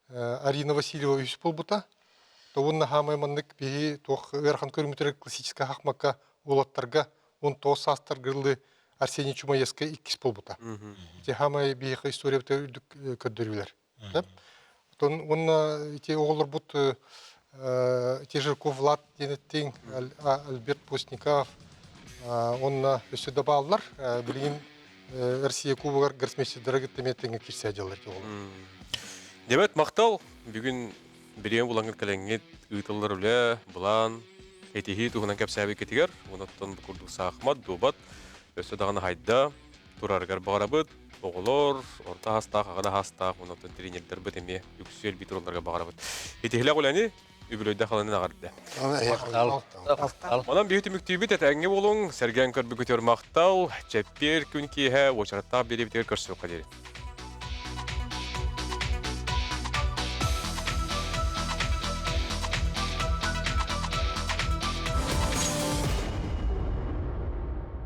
Арина Васильева үс буолбута. Уонна хаамай маннык биһи туох ыарахан көрүҥмүтүгэр классическай шахмакка уолаттарга 19 саастаргылы Арсений Чумаевскай иккис буолбута. Ити хаамай биһиэхэ историябыта үрдүк көрдөрүүлэр. Оттон уонна ити оҕолорбут ити Жирков Влад диэн эттиҥ, Альберт Постников уонна өссө да бааллар. Билигин Россия Кубогар гроссмейстердара кытта эмиэ тэҥҥэ киирсэ дьаллар ити оҕолор.
Дебет махтал. Бүгүн Бириэм булаҥҥыт кэлэҥҥит ыытыллар үлэ, былаан, этиһии туһунан кэпсээбиккитигэр, онон бу курдук саахымат, дуобат өссө даҕаны хайда турарыгар баҕарабыт. Оҕолор, орто аһастаах, аҕа да аһастаах, онон тренердэрбит эмиэ үксү элбии туралларга баҕарабыт. Итиһилэх үлэни үбүлүөйдэх аланын аҕарды. Онон биһи түмүктүүбүт этэҥҥэ буолуҥ, сэргээн көрбүкүтүгэр махтал, чэппиэр күн киэһэ уочараттаах биэриэбитигэр көрсүөххэ диэри.